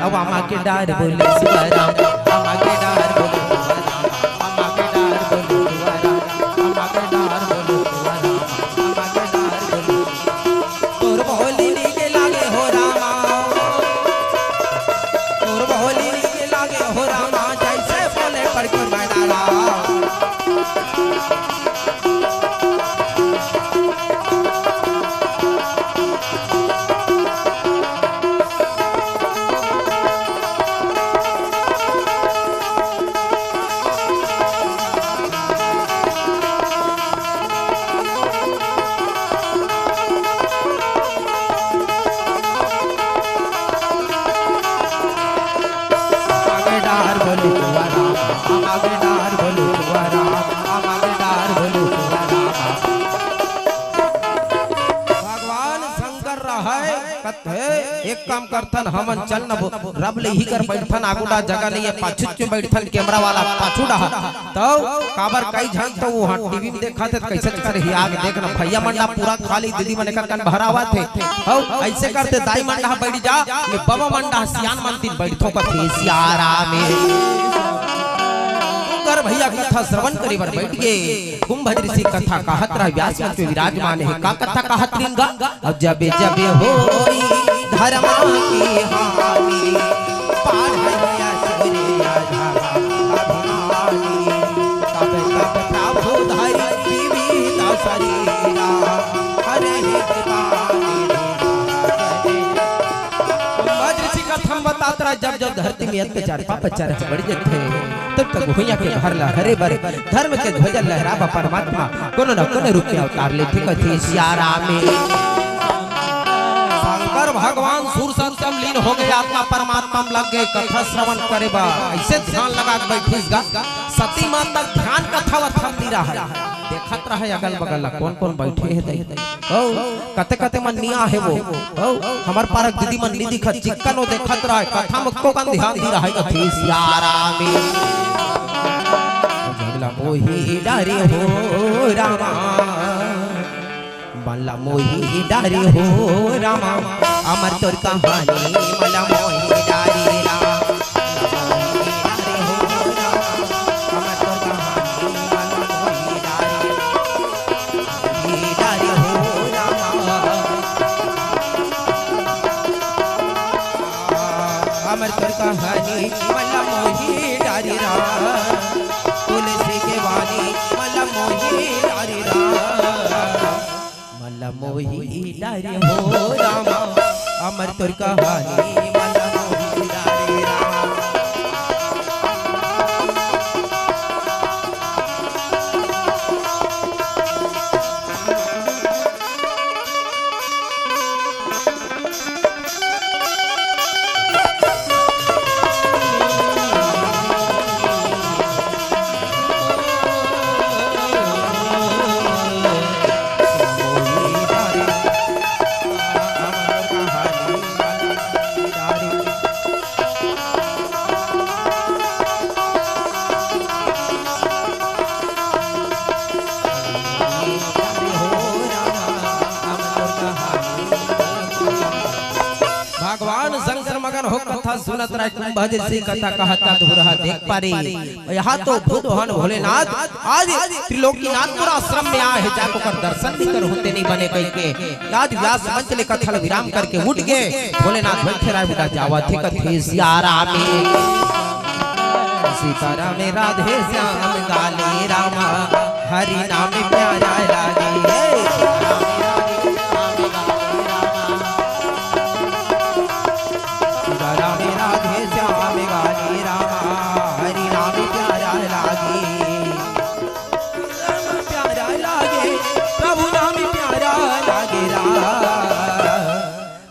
अउ आमा के डार बोले सियाराम, आमा के डार बोले सियाराम, आमा के डार बोले सियाराम, आमा के डार बोले सियाराम, आमा के डार बोले। तोर बोली नीक लागे हो रामा, तोर बोली नीक लागे हो रामा, जइसे बोले बड़की मैना राम। आगे डार बोलो तुअरा, आगे डार बोलो तुअरा, आगे डार बोलो तुअरा। भगवान शंकर रहय, कथे, "एक काम करथन, हमन चल न बो-, रब ले इही कर बइठथन, आगू डा जगह नइ हे, पाछू च बइठथन, कैमरा वाला पाछू डा।" तव काबर कई झन तो उहां टीवी में देखत हे, कइसे कइसे रही आग देख न, भइया मन डा पूरा खाली, दीदी मन एकर कन भरावत हे। हव, अइसे करते दाई मन डा बइठ जा, ये बबा मन डा सियान मन तीर बइठथों कथे सियाराम हे। शंकर भैया कथा श्रवण करे बर बैठ गे। कुंभज ऋषि कथा कहत रहा, व्यास मंच पे विराजमान हे। का कथा कहत रिहिन गा? अब जबे जबे होई धर्मा के हानि, पाढ़ैया सुरिया धरा अभिमानी। तब तब प्रभु धरि विविध शरीरा, हरहि कृपा निधि। कुंभज ऋषि कथा म बतात रहा, जब जब धरती में अत्याचार, पाप अत्याचार ह बढ़ जथे, तब तक भुइयां के भार ला हरे बर धर्म के ध्वजा लहराबा परमात्मा कोनो न कोनो रूप में अवतार लेथे, कथे सियाराम। शंकर भगवान सुर सत्संग लीन हो गए, आत्मा परमात्मा में लग गए, कथा श्रवण करे बर अइसे ध्यान लगा के बैठिस गा। सती माता ध्यान कथा वथा नी रहय, देखत रहय अगल बगल ला कोन कोन बैठे हे दई। ओ, कते कते मन निया हे वो। ओ, हमर पारक दीदी मन नी दिखत, चिक्कन वो देखत रहय, कथा म को कन ध्यान दी रहय, कथे सियाराम। जंगला मोही डारे हो रामा, मन ला मोही डारे हो रामा, अमर तोर कहानी मन ला मोही डारे रामा। अमर तोर कहानी मन ला मोही डारे राम, तुलसी के वाणी मन ला मोही डारे राम। मन ला मोही डारे हो रामा, अमर तोर कहानी मन ला मोही डारे राम। भगवान शंकर मगन हो कथा सुनत रहे, कुंभज ऋषि कथा कहत का धुरहा देख पारे। यहाँ तो भूत वाहन भोलेनाथ आज त्रिलोकीनाथपुर आश्रम में आए हे, जाके ओकर दर्शन भी करहूं ते नहीं बने कहिके। आज व्यास मंच ले कथा ल विराम करके उठ गे। भोलेनाथ बैठे रहे, बेटा जावत हे कथे सियाराम। सीताराम राधे श्याम गाले रामा, हरि नाम प्यारा लागे। सीताराम राधे श्याम गाले रामा, हरि नाम प्यारा लागे। राम प्यारा लागे, प्रभु नाम प्यारा लागे राम।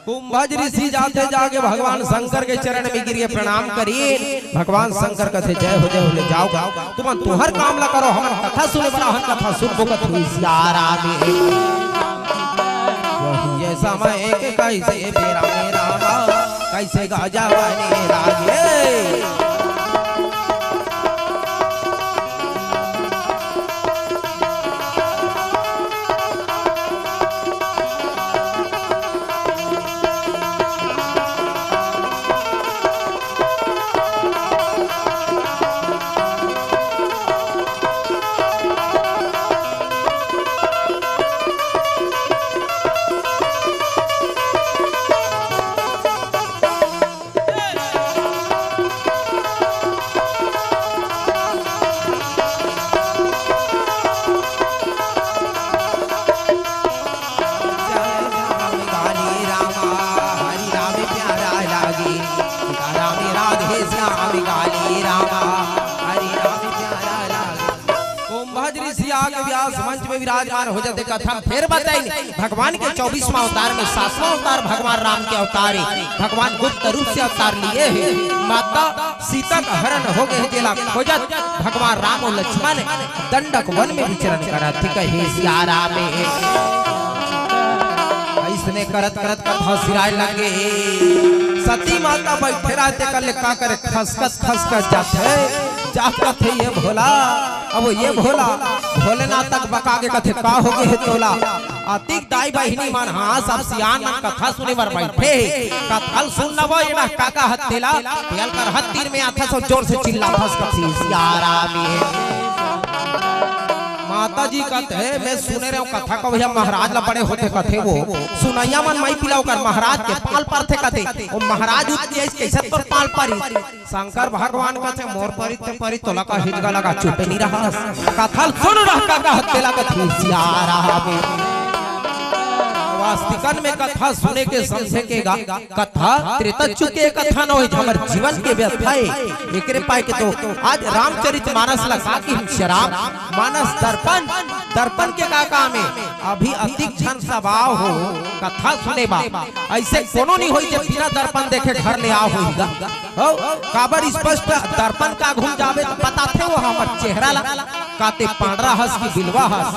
कुंभज ऋषि जाथे जाके भगवान शंकर के चरण में गिर के प्रणाम करिन। भगवान शंकर कथे, "जय हो, जय हो, ले जाव, तुमन तुंहर काम ला करव, हमन कथा सुने बर आन, कथा सुनबो," कथे सियाराम। वही ये समय के कइसे बेरा में रामा, कइसे गजब ने लागे। श्याम गाले रामा, हरि नाम प्यारा लागे। सीताराम राधे श्याम गाले रामा, हरि नाम प्यारा लागे। कुंभज ऋषि आके व्यास मंच में विराजमान हो जाथे। कथा फेर बताइन, भगवान के चौबीसवाँ अवतार में सातवाँ अवतार भगवान राम के अवतार हे। भगवान गुप्त रूप से अवतार लिए हे। माता सीता का हरण हो गे हे, जेला खोजत भगवान राम अउ लक्ष्मण दंडक वन में विचरण करत हे, कहे सियाराम। अइसने करत करत कथा सिराय लगे। सती माता बइठे रहथे, कले का करे, खसकत खसकत जाथे, जात कथे, "ये भोला, अब ये भोला।" भोलेनाथ तक बका के कथे, "का हो गे हे तोला?" अतिक दाई बहिनी मन, हाँ, सब सियान मन कथा सुने बर बैठे हे। कथा ल सुन न वो, ये डहका का हत्तेला, तेल कर हत्तीर में आथस अउ जोर से चिल्लाथस कथे, "सियाराम हे।" माता जी कथे, "मैं सुने रहे हूँ कथा का, भैया महाराज ला बड़े होथे कथे वो, सुनइया मन मई पिला ओकर महाराज के पाल परथे कथे, वो महाराज उठ के कैसे तोर पाल परी?" शंकर भगवान कथे, "मोर परी ते परी, तोला का हिजगा लगा, चुपे नहीं रहस। कथा ल सुन रहा का, का हत्ते लगा थी सियाराम।" वास्तिकन में कथा सुने के समझे के गा, कथा त्रेता चुके कथा न होय, हमर जीवन के व्यथा हे। एकरे पाए के तो आज रामचरित मानस लगा कि हम शराब मानस दर्पण, दर्पण के का काम हे? अभी अतिक झन सभा हो, कथा सुने बा, ऐसे कोनो नहीं होई जे बिना दर्पण देखे घर ले आ होई गा। हो, काबर स्पष्ट दर्पण का घूम जावे त बताथे वो हमर चेहरा ला, काते पांडरा हस कि बिलवा हस,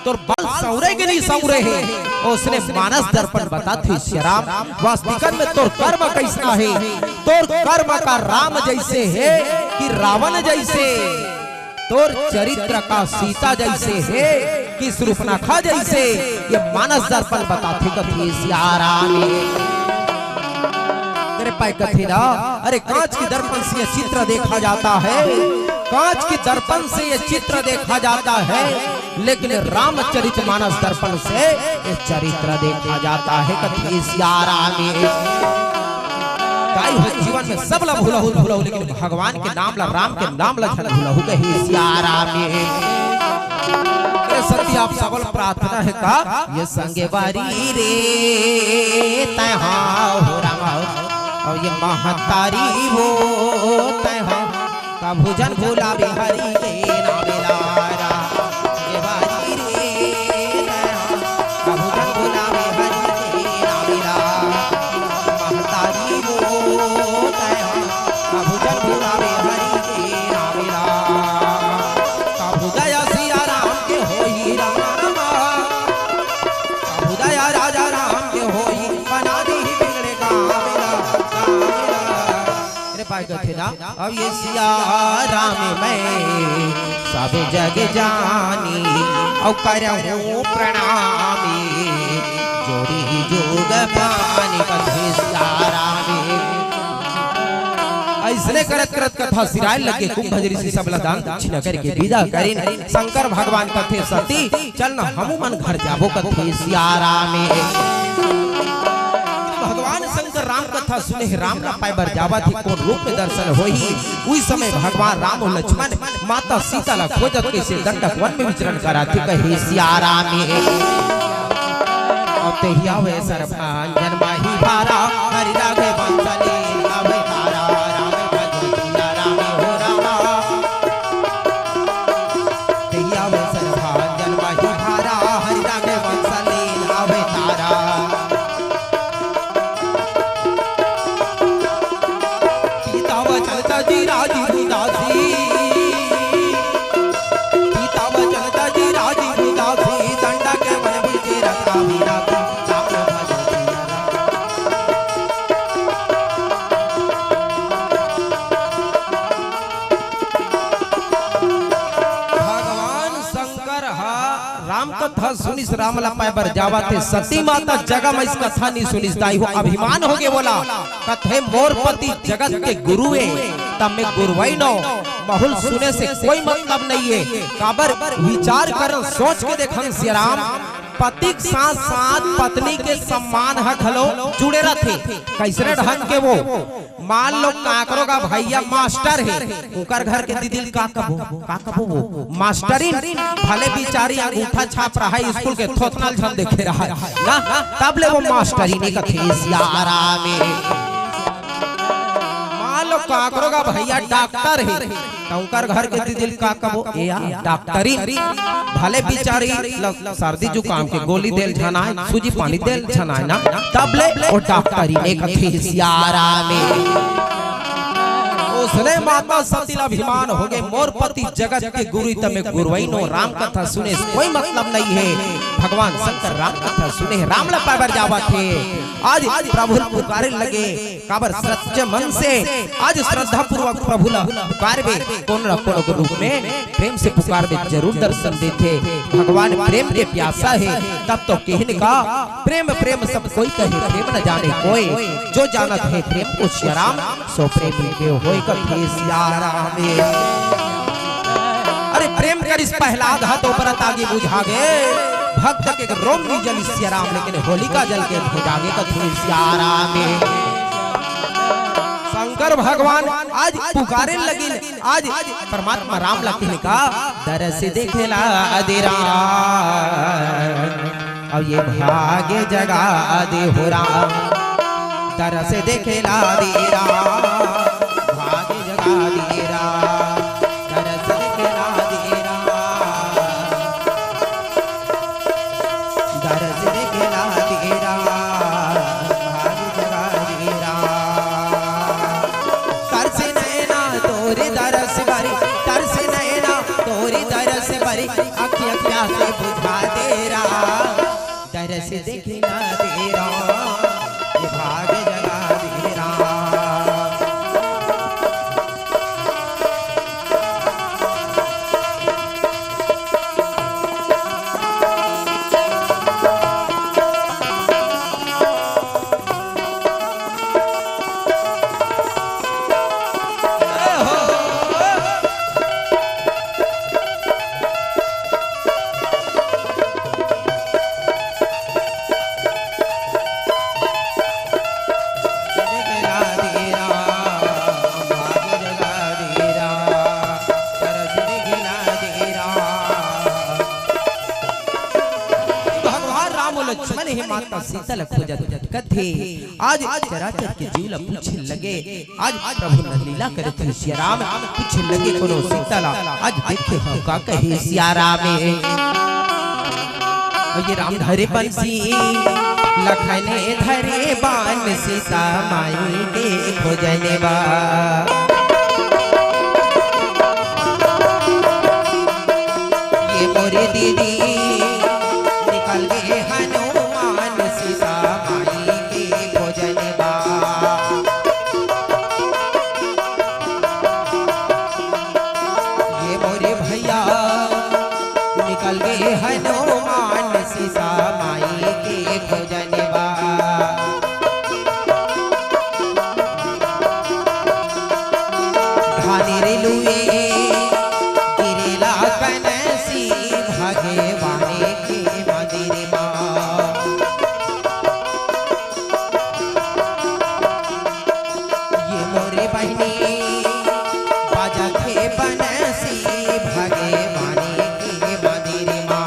तोर बल सौरे के नहीं सौरे हे, ओसने मानस दर्पण बताथे सियाराम, वास्तिकन में तोर कर्म कैसना हे, तोर कर्म का राम जैसे हे कि रावण जैसे, तोर चरित्र का सीता जैसे हे कि सुरुपनखा जैसे, ये मानस दर्पण बताथे कथे सियाराम हे। तेरे पाए कथे ना, अरे कांच के दर्पण से ये चित्र देखा जाता है, कांच के दर्पण से ये चित्र देखा जाता है, लेकिन रामचरित मानस दर्पण से ये चरित्र देखा जाता है कथे सियाराम हे। ताई हो जीवन में सब ला भूलहू, भूलहू, लेकिन भगवान के नाम ला, राम के नाम ला झन भूलहू कहे सियाराम हे। ए सती आप सबल प्रार्थना हे का? ये संगवारी रे तैहा हो राम, अउ ये महतारी वो तैहा, कभू झन भुलाबे हरि के नाम ला। संगवारी रे तैहा, कभू झन भुलाबे हरि के नाम ला। महतारी वो तैहा, कभू झन भुलाबे हरि के नाम ला। कभू दया सियाराम के होई राम, कभू दया राजा राम के होई, बना दीही बिगड़े काम ला, काम ला। रे पाए कथे ना, अब ये सियाराम मैं सब जग जानी, अउ करहूँ प्रणामी, जोड़ी जोग पानी कथे सियाराम हे। अइसने करत करत कथा सिराय लगे, कुंभ ऋषि सबला दान दक्षिणा करके विदा करिन। शंकर भगवान कथे सती, चल न हमू मन घर जाबो कथे सियाराम हे। भगवान शंकर राम कथा सुने हे, राम ला पाए बर जावत हे, कोन रूप में दर्शन होही। उही समय भगवान राम अउ लक्ष्मण माता सीता ला खोजत कइसे दंडक वन में विचरण कराथे कहे सियाराम हे। अउ तेहिया वे सरभांजन माही भारा, हरि राघव बंसली अवतारा, राम भजो सिया राम हो रामा। तेहिया वे सरभांजन माही भारा, हरि राघव बंसली अवतारा। पिता वचन तजी राजी उदासी, पिता वचन तजी राजी उदासी, दंडक वन बीचे रता विरासी, राम भजो सिया राम। भगवान शंकर हा राम कथा सुनिस, राम ला पाए बर जावत हे। सती माता जगा म इस कथा नहीं सुनिस, दाई हो अभिमान हो गे वोला। कथे मोर पति जगत के गुरु हे, त मैं गुरुवई नव, महूँ ल सुने से कोई मतलब नहीं हे। काबर विचार करन, सोच के देखन सियाराम, पति के साथ साथ पत्नी के सम्मान ह घलो जुड़े रथे। कइसने ढंग के वो मान लो काकरो का भैया मास्टर हे, ओकर घर के दीदी ल का कबो, का कबो वो मास्टरिन, भले बिचारी अंगूठा छाप रहा है, स्कूल के थोथना ल झन देखे रहा है ना, तब ले वो मास्टरिन एक थे सियाराम हे। मान लो काकरो का भैया डॉक्टर हे, त ओकर घर के दीदी ल का कबो, ए यार, डॉक्टरिन, भले बिचारी ल सर्दी जुकाम के गोली देल झन आय, सूजी पानी देल झन आय ना, तब ले ओ डॉक्टरिन एक थे सियाराम हे। ओसने माता सती ला अभिमान होगे, मोर पति जगत के गुरु, त मैं गुरुवई नों। राम कथा सुने से कोई मतलब नहीं हे। भगवान शंकर राम कथा सुने हे, राम ला पाए बर जावत हे। आज प्रभु ल पुकारे लगे, काबर सच्चे मन से आज श्रद्धापूर्वक प्रभु ला पुकारबे, कोनो न कोनो के रूप में प्रेम से पुकारबे, जरूर दर्शन देथे। भगवान प्रेम के प्यासा हे, तब तो केहे न का, प्रेम प्रेम सब कोई कहे, प्रेम न जाने कोई, जो जानत हे प्रेम को सिया राम, सो प्रेमी के होय कथे सिया राम। अरे प्रेम करिस प्रहलाद ह तो बरत आगी बुझा गे, भक्त के रोम नइ जलिस सिया राम, लेकिन होलिका जल के बुझा गे कथे सिया राम। शंकर भगवान आज पुकारे लगिन, आज परमात्मा राम ला किहिन का, दरस देखे ला दे राम, अउ ये भाग्य जगा दे हो राम, दरस देखे ला दे राम, भाग्य जगा दे राम, दरस देखे ला दे राम। दरस देखे ला दे राम, भाग जगा दे राम। तरस नैना तोरे दरस बरी, तरस नैना तोरे दरस बरी, अखिया प्यासे बुझा दे राम। दरस देखे ला दे राम, ये भाग जगा दे राम। भगवान राम अउ लक्ष्मण हे माता सीता ल खोजत कथे, आज चराचर के जीव ल पूछे लगे, आज प्रभु नंद लीला करत हे सिया राम, पूछे लगे कोनो सीता ला, आज देखे हव का कहे सिया राम। ये राम धरे बंसी, लखन धरे बान, सीता माई के खोजने बा। ये मोरे दीदी निकल गे हनुमान, सीता माई के खोजने बा। ये मोरे भैया निकल गे हनुमान, सीता माई के खोजने बा। धानी रे लुए गिरेला कनसी, भगवान के मंदिर मा। ये मोरे बहिनी बाजत हे बनसी, भगवान के मंदिर मा।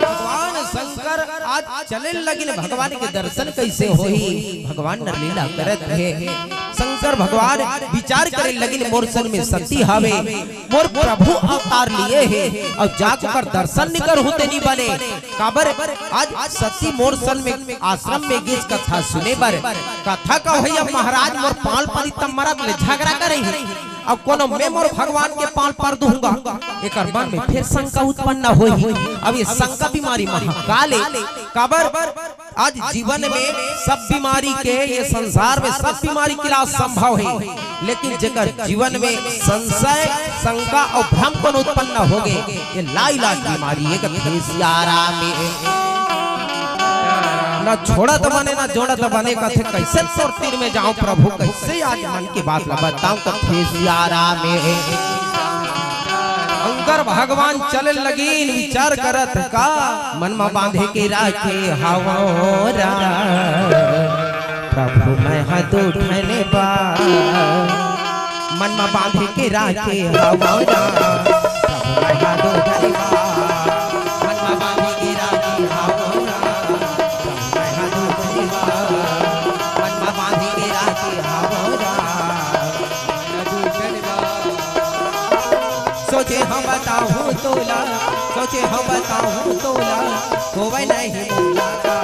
भगवान शंकर आज चले लगिन, भगवान के दर्शन कैसे होही? भगवान नंद लीला करत हे। शंकर भगवान विचार करे लगिन, मोर सन में सती हावे, मोर प्रभु अवतार लिए हे, अउ जाके ओकर दर्शन नइ करहूं ते नइ बने। काबर आज सती मोर सन में आश्रम में गिस कथा सुने बर। कथा कहइया महाराज मोर पांव ल परही त मरत ले झगरा करही। अब कोनो मैं मोर भगवान के पांव ल पर दूंगा, एकर मन में फिर शंका उत्पन्न होही। अब ये शंका बीमारी महाकाल हे। काबर आज जीवन में सब बीमारी के, ये संसार में सब बीमारी के इलाज संभव हे, लेकिन जेकर जीवन में संशय, शंका अउ भ्रम कोनो उत्पन्न होगे, ये लाइलाज बीमारी हे कथे सिया राम। न छोड़त बने, न जोड़त बने, कथे कैसे तोर तीर में जाऊं प्रभु, कैसे आज मन की बात ला बताऊं कथे सिया राम। शंकर भगवान चले लगिन विचार करत का, मन म बांधे के राखे हवं रा, प्रभु मैं ह दू ठन बा। मन म बांधे के राखे हवं रा, प्रभु मैं ह दू ठन बा। मन म बांधे के राखे हवं रा, प्रभु मैं ह दू ठन बा। मन म बांधे के राखे हवं रा, सोचे हम बताहूँ तोला, सोचे हम बताहूँ तोला, होवय नहीं मोला का।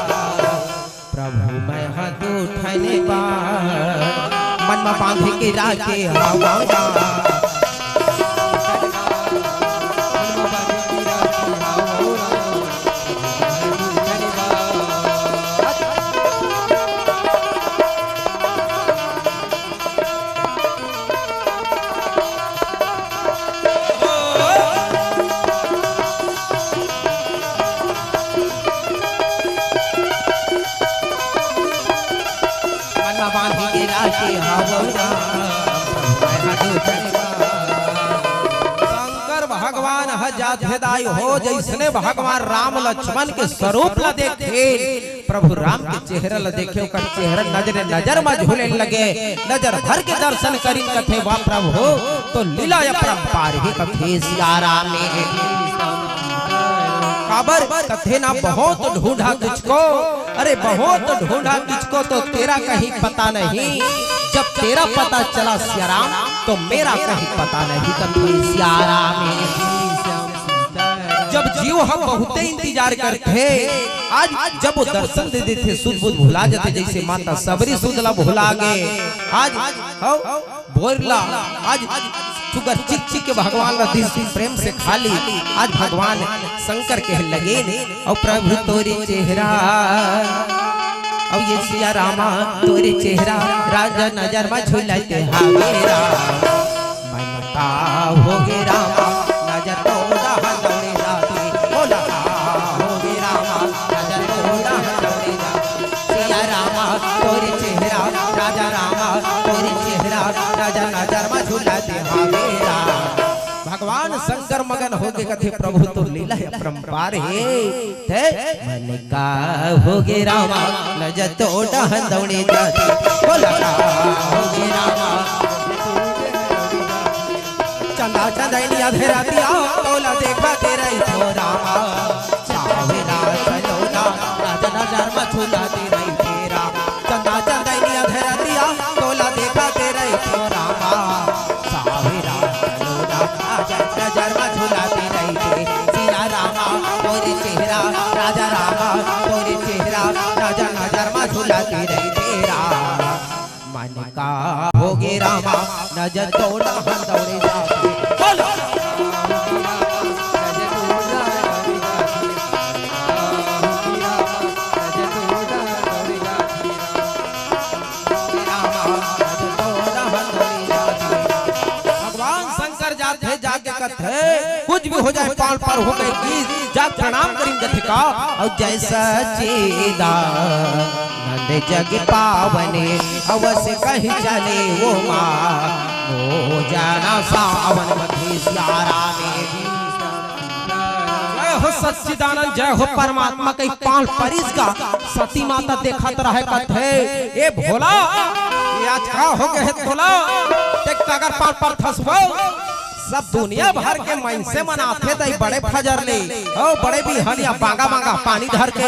प्रभु मैं ह दू ठन बा, मन म बांधे के राखे हवं रा। मन बांधे के राखे हवं राम, प्रभु मैं ह दू ठन बा। शंकर भगवान ह जाथे दाई हो, जइसने भगवान राम लक्ष्मण के स्वरूप ला देखथे, प्रभु राम के चेहरा ला देखे, ओकर चेहरा नजर नजर म झूले लगे। नजर भर के दर्शन करिन कथे, "वाह प्रभु, तो लीला अपरंपार हे," कथे सिया राम हे। काबर कथे ना, "बहुत ढूंढा तुझको, अरे बहुत ढूंढा तुझको, तो तेरा कहीं पता नहीं, जब तेरा पता चला सिया राम, तो मेरा कहीं पता नहीं," कथे सिया राम हे। जब जीव ह बहुते इंतजार करथे, आज जब वो दर्शन दे देथे, सुध बुध भुला जाथे, जइसे माता सबरी सुध ला भुला गे। आज हव बोर ला, आज सुगर चिक चिक के भगवान ला दिस प्रेम से खा ली। आज भगवान शंकर कहे लगे, "अउ प्रभु तोरे चेहरा, अउ ये सिया रामा तोरे चेहरा, राजा नजर म झूलत हावे राम।" मन का होगे रामा, नजर तोर डहन दौड़े जाथे। बोला का होगे रामा, नजर तोर डहन दौड़े जाथे। सिया रामा तोर चेहरा, राजा रामा तोर चेहरा, नजर नजर म झूलत हावे राम। भगवान शंकर मगन होके कथे, "प्रभु तोर लीला हे अपरंपार हे।" ते मन का होगे रामा, नजर तोर डहन दौड़े जाथे। बोला का होगे रामा। चंदा चंदैनी आधे रतिया, तोला देखत रहिथों रामा। सावेरा सलोना, राजा नजर म झूलत रहिथे राम। चंदा चंदैनी आधे रतिया, तोला देखत रहिथों रामा। सावेरा सलोना, राजा नजर म झूलत रहिथे। सिया रामा तोर चेहरा, राजा रामा तोर चेहरा, राजा नजर म झूलत रहिथे राम। मन का होगे रामा, नजर तोर डहन दौड़े जाथे। बोलो। भगवान शंकर जाथे, जाके कथे, कुछ भी हो जाए, पांव पर हो गए गीत, जा प्रणाम करिन कथे का, अउ जय सच्चिदानंद जग पावने, अवस कहि चले उमा, मो जाना सावन मधे सिया रामे। जय हो सच्चिदानंद, जय हो परमात्मा, कहि पांव परिस गा। सती माता देखत रहे, कथे, "ए भोला, ये आज का हो गए हे तोला? देख त अगर पांव परथस वो।" सब दुनिया भर के मनसे मन आथे दई बड़े फजर ले, ओ बड़े बिहनिया बांगा बांगा पानी धर के,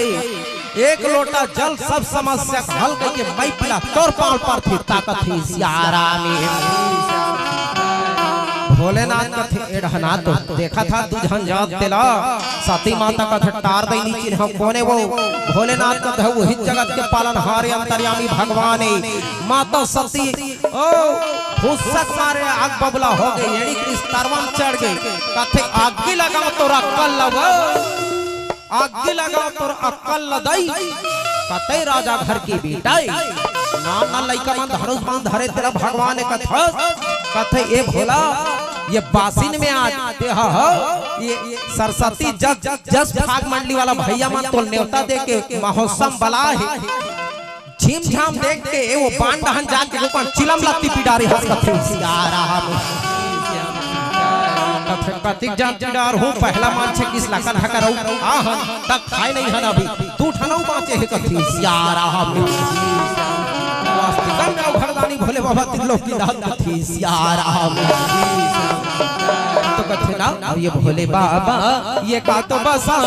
एक लोटा जल सब समस्या हल करके मैं पिला तोर पांव परथे, ताकत हे सिया रामे। भोलेनाथ कथे, "एड़हना तो देखत हा दू झन जात तेला।" सती माता कथे, "टार दई नी चिन्हव कोने वो।" भोलेनाथ कथे, "वही जगत के पालनहार अंतर्यामी भगवान हे।" माता सती ओ, फुसक मारे आग बबला हो गई, एड़ी के स्तरवा म चढ़ गई। कथे, "आगी लगाओ तोर अक्कल ल वो, आगी लगाओ तोर अक्कल ल दई।" कथे, "राजा घर के बेटा हे, नान नान लइका मन धनुष बाण धरे तेला भगवान हे कथस।" कथे, "ए भोला, ये बासिन में आज ते ह, ह, ये सरस्वती जस, जस फाग मंडली वाला भैया मन तोला नेवता दे के महोत्सव बलाय हे।" झिमझाम देख के ए वो बांध डहन जाके ओकर चिलम ला टिपी डारे हस कथे सिया राम। त कतिक जान डर हूँ, पहला मान छे किस लाकन हकर रहू, आ हन, तक खाए नहीं हन अभी, दू ठन अउ बाँचे हे कथे सियाराम। वास्तिकन में अउ घरदानी भोले बाबा तिरलोकी दान कथे सियाराम। तो कथे ना, अब ये भोले बाबा, ये का तो बसा,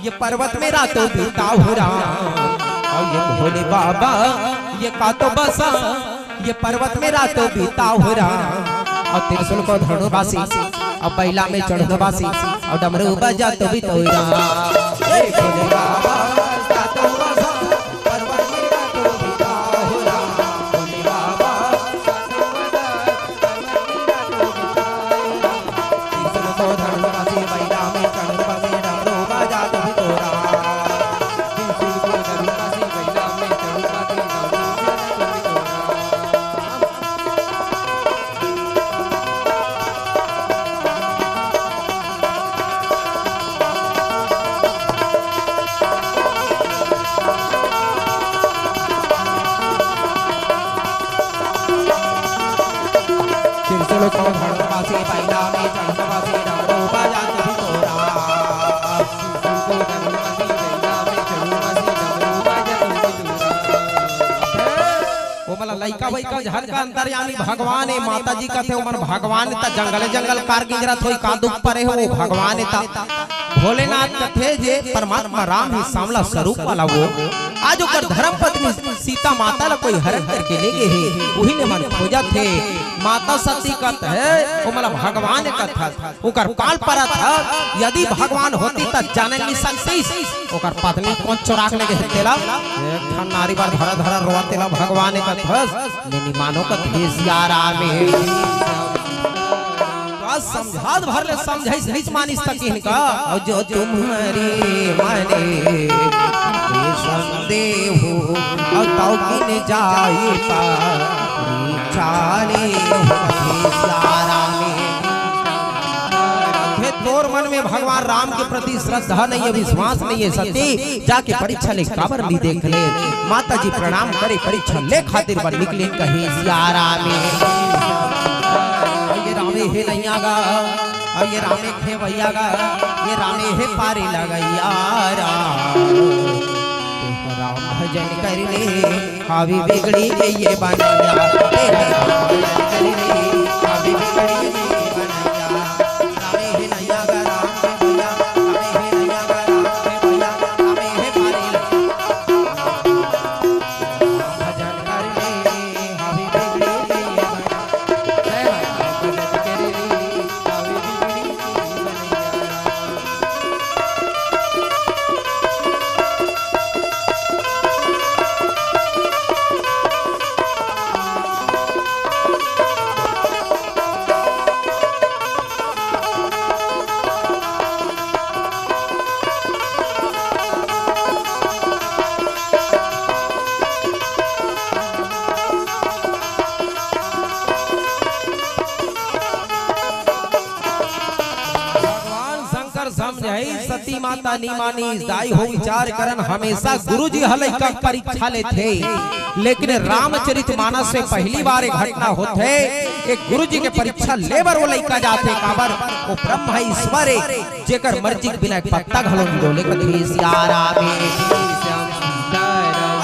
ये पर्वत में रातों बिताओ राम। और ये भोले बाबा, ये का तो बसा, ये पर्वत में रातों बिताओ राम। और त्रिशूल को धनुवासी, और बैला में चढ़नवासी, और डमरू बजा तो बिताओ राम। हे भोले बाबा, रातों बसा, पर्वत में रातों बिताओ राम। भोले बाबा, त्रिशूल को धनुवासी, बैला में चढ़नवासी, डमरू बजात भी तोरा। त्रिशूल को धनुवासी, बैला में चढ़नवासी, डमरू बजात भी तोरा। ओमला लइका वइका झन का अंतर्यामी भगवान ए, माता जी कथे ओमन भगवान त जंगल जंगल कार गिंजरत होई, का दुख परे हो भगवान ए त। भोलेनाथ कथे जे परमात्मा राम ही सांवला स्वरूप वाला वो। आज ओकर धर्म पत्नी सीता माता ला कोई हरण करके ले गे हे, उही ले मन खोजत हे। माता सती कथे, ओमला भगवान कथे, ओकर काल परत हे, यदि भगवान होती त जाने नहीं सकतीस। ओकर पत्नी कोन चोरा के ले गे हे तेला? एक ठन नारी बर धरा धरा रोवा तेला भगवान कथे, नहीं, नहीं मानो कथे सियाराम हे। का समझात भर ले समझाइस, नीच मानिस तक इनका। और जो तुम्हारी माने वे संदेह, और तौ किन जाई पारी चाले हो हे सियाराम हे। हे तोर मन में भगवान राम के प्रति श्रद्धा नहीं है, विश्वास नहीं है सती, जाके परीक्षा ले काबर ली देख ले। माता जी प्रणाम करे, परीक्षा ले खातिर बर निकलिन कहे सियाराम हे। ये रामे हे नैया गा, और ये रामे खेवैया गा, ये रामे हे पारी लगैया राम। राम भजन कर ले, हावी बिगड़ी के ये बनैया। तेरे राम भजन कर ले, हावी बिगड़ी के ये बनैया। रामे हे नैया गा राम के भैया, रामे हे नैया गा राम के भैया, रामे हे पारी लगैया। राम भजन कर ले, हावी बिगड़ी के ये बनैया। भगवान शंकर समझाई, सती माता नी मानी, दाई हो विचार करन, हमेशा गुरु जी ह लइका के परीक्षा लेथे, लेकिन रामचरित मानस में पहली बार एक घटना होथे, एक गुरु जी के परीक्षा ले बर वो लइका जाथे, काबर वो ब्रह्म ईश्वर हे, जेकर मर्जी के बिना एक पत्ता घलो नहीं डोले, कथे सियाराम हे।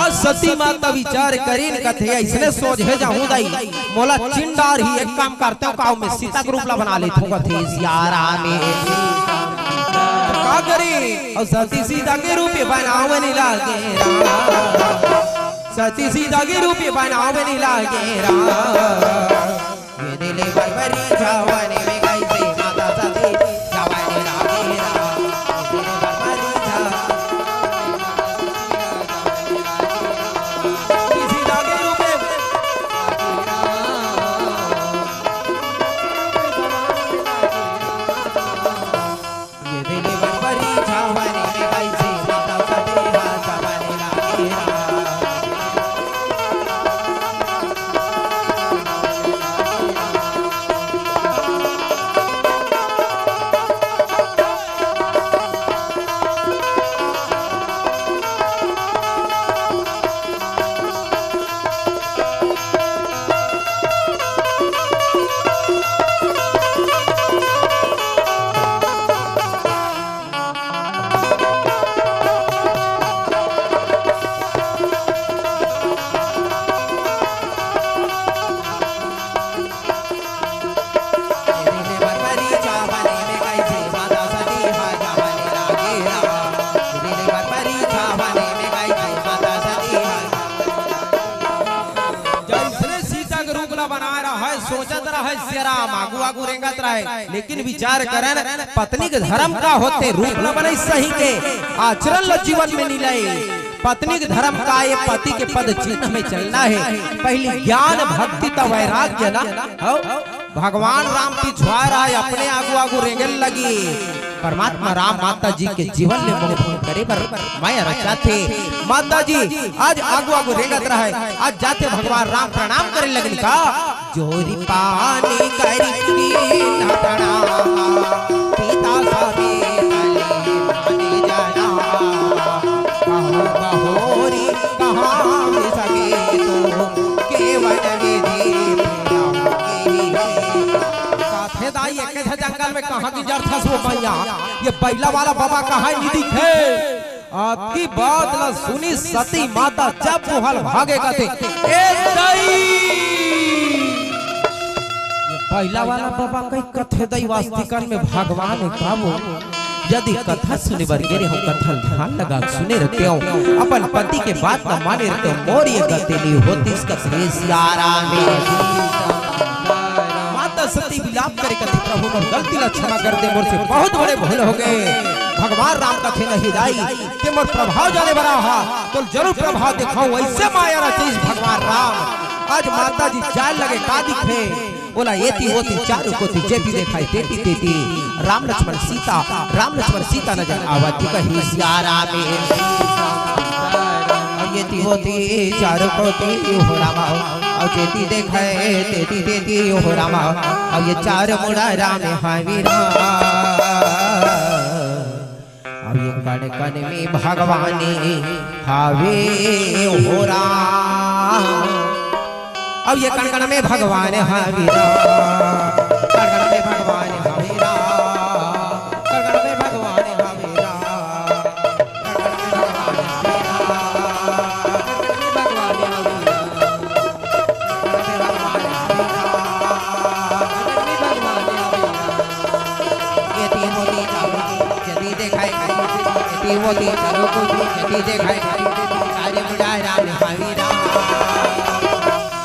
अउ सती माता विचार करिन, कथे अइसने सोझे जाहूं दाई, मोला चिन डारही, एक काम करतेंव, काव में सीता के रूप ला बना लेथंव, कथे सियाराम हे। का करी? अउ सती सीता के रूप बनावन लागे राम। सती सीता के रूप बनावन लागे राम। ये दिल बरबरी छावनी में कैसे माता सती छावनी लागे राम। ये दिल बरबरी छावनी सोचत रहय सियाराम, आगू आगू रेंगत रहय, लेकिन विचार करन, पत्नी के धर्म का होथे, रूप ल बनई सही के, आचरण ल जीवन में निलई। पत्नी के धर्म का ये पति के पद चिन्ह में चलना हे। पहली ज्ञान, भक्ति, त वैराग्य ना हो। भगवान राम पिछुआ रहय, अपने आगू आगू रेंगे लगी। परमात्मा राम माता जी के जीवन ले मोह भंग करे बर माया रचाथे। माता जी आज आगू आगू रेंगत रहय, आज जाथे भगवान राम प्रणाम करे लगिन का। जोरि पानी करि कीन्ह प्रणाम, सीता समेत लीन्ह जना। कहु बहुरि कहाँ बिसगे तो, केवन विधि पुरहु कीन्ह। काथे दाई, एके ठे जंगल में कहाँ गिंजरथस वो मइया? ये बइला वाला बबा कहाँ नइ दिखे? अतकी बात ल सुनिस सती माता जब मुहल भागे कथे, ए दाई! ये बइला वाला बबा कहि कथे दाई, वास्तिकन में भगवान हे का वो? यदि कथा सुने बर गे रेहेंव, कथा ल ध्यान लगा के सुने रहितेंव, अपन पति के बात ल माने रहितेंव, मोर ये गति नइ होतिस कथे सियाराम हे। माता सती विलाप करे कथे, प्रभु मोर गलती ला क्षमा कर दे, मोर से बहुत बड़े भूल हो गए। भगवान राम कथे नहीं दाई, ते मोर प्रभाव जाने बर आहा, तोला जरूर प्रभाव देखाहूं, अइसे माया रचिस भगवान राम। आज माता जी जाय लगे का दिखे, ओला एती ओती चारों कोती जेती देखाय तेती तेती राम लक्ष्मण सीता, राम लक्ष्मण सीता नजर आवत हे कही सियाराम हे। अउ एती ओती चारों कोती हो रामा, अउ जेती देखाय तेती तेती हो रामा, अउ ये चार मुड़ा राम हावी राम। अउ ये कण कण में भगवान हावे हो राम। अउ ये कण कण में भगवान हावे राम। कण कण में भगवान हावे राम। कण कण में भगवान हावे राम। कण कण में भगवान हावे राम। कण कण में भगवान हावे राम। कण कण में भगवान हावे राम। कण कण में भगवान हावे राम। ये तीनों तीन जदी देखाय, ये तीनों तीन चारों को जदी देखाय, सारे मुड़ा राम हावी राम।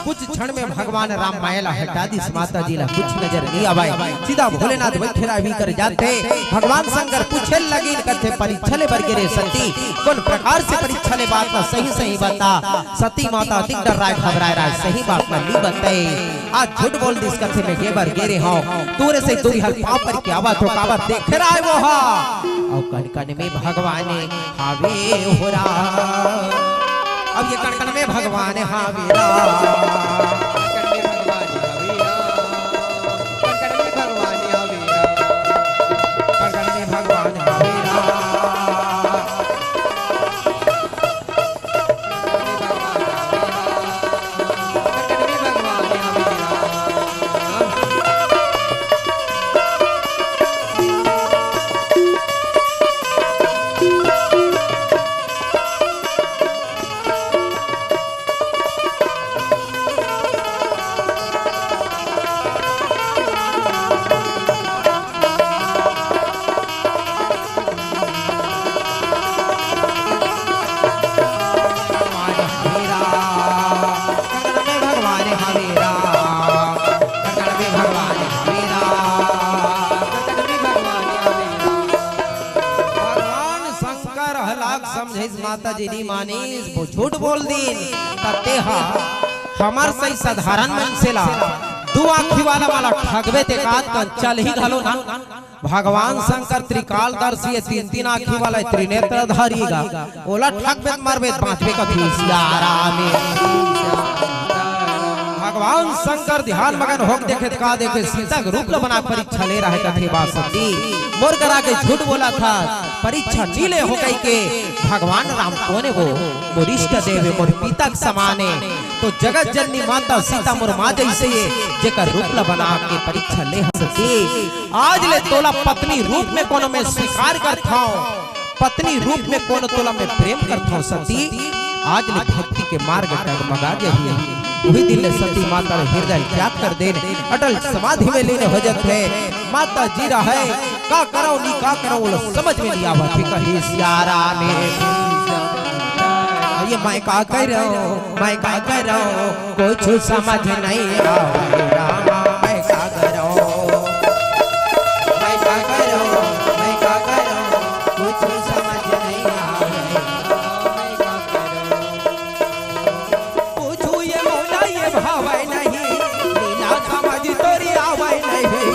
कुछ क्षण में भगवान राम माया ला हटा दिस, माता जी ला कुछ नजर नइ आवय। सीधा भोलेनाथ बइठे रहे भीतर जाथे। भगवान शंकर पूछे लगिन, कथे, "परीक्षा ले बर गे रे सती, कोन प्रकार से परीक्षा ले, बात ला सही सही बता।" सती माता अतिक डर्राय घबराय रहय, सही बात ला नइ बताय। आज झूठ बोल दिस, कथे मैं गे बर गे रेहेंव, तोरे से दूरिहा ल पाँव पर के आवत हों, काबर देखे रहय वो हा। अउ कन कन में भगवान हावे हो राम। अब ये कन कन में भगवान हावे राम। कन कन में भगवान हावे राम। कन कन में भगवान हावे राम। कन कन में भगवान हावे राम। भगवान शंकर हलाक समझिस, माता जी नइ मानिस, वो झूठ बोल दिन। त तेहा हमर सही साधारण मनसे ला दू आँखी वाला वाला ठगबे ते का कन चलही घलो ना। भगवान शंकर त्रिकालदर्शी ए, तीन तीन आँखी वाला ए, त्रिनेत्रधारी गा, ओला ठगबे त मरबे त बाँचबे कथे सियाराम हे। भगवान शंकर ध्यान मगन होके देखे त का देखे, सीता के रूप ल बना के परीक्षा ले रहय कथे बा सती। मोर करा के झूठ बोलत हस, परीक्षा नइ ले हों कहिके। भगवान राम कोन ए वो? मोर इष्ट देव ए, मोर पिता के समान ए। तो जगत जननी माता सीता मोर माँ जइसे ए, जेकर रूप ल बना के परीक्षा ले हस सती। आज ले तोला पत्नी रूप में कोनो मैं स्वीकार करथंव, पत्नी रूप में कोनो तोला मैं प्रेम करथंव सती। आज ले भक्ति के मार्ग डगमगा जही। उही दिन ले सती माता हृदय त्याग कर देन, अटल समाधि में लीन हो जाथे। माता जी रहय, का करंव नी का करंव, ओला समझ में नइ आवत हे, कहे सियाराम हे। ये मैं का करंव, मैं का करंव, कुछ समझ नइ आवत हे रामा। भावै नहीं, लीला समझ तोरी आवै नहीं,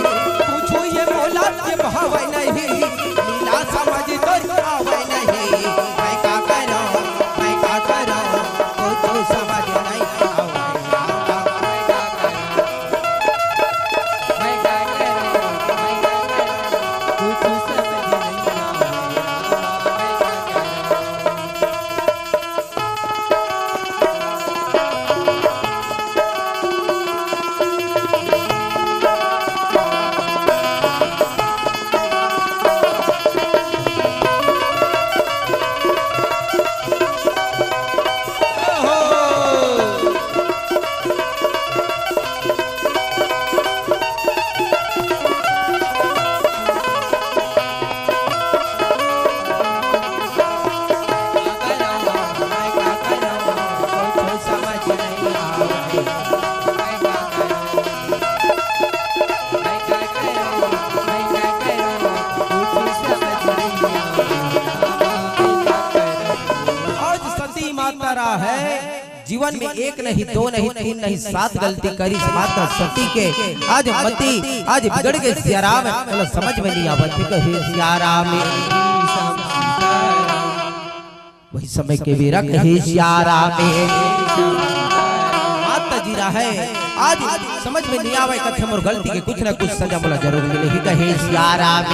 कुछु ये मोला के भावै नहीं, लीला समझ तोरी आवै नहीं, मैं का करो, मैं का करो, कुछु समझ नहीं आवै, मैं का करो, मैं का करो, मैं का करो, कुछु समझ नहीं आवै, मैं का करो। आज सती माता रा है, जीवन में एक नहीं, दो नहीं, तीन नहीं, सात गलती करिस माता सती के। आज मती, आज बिगड़ गे सियाराम, ओला समझ में नहीं आवत हे, कहे सियाराम। वही समय के बेरा कहे सियाराम। माता जी रा है, आज समझ में नहीं आवै, कथे मोर गलती के कुछ ना कुछ सजा मोला जरूर मिलही, कहे सियाराम।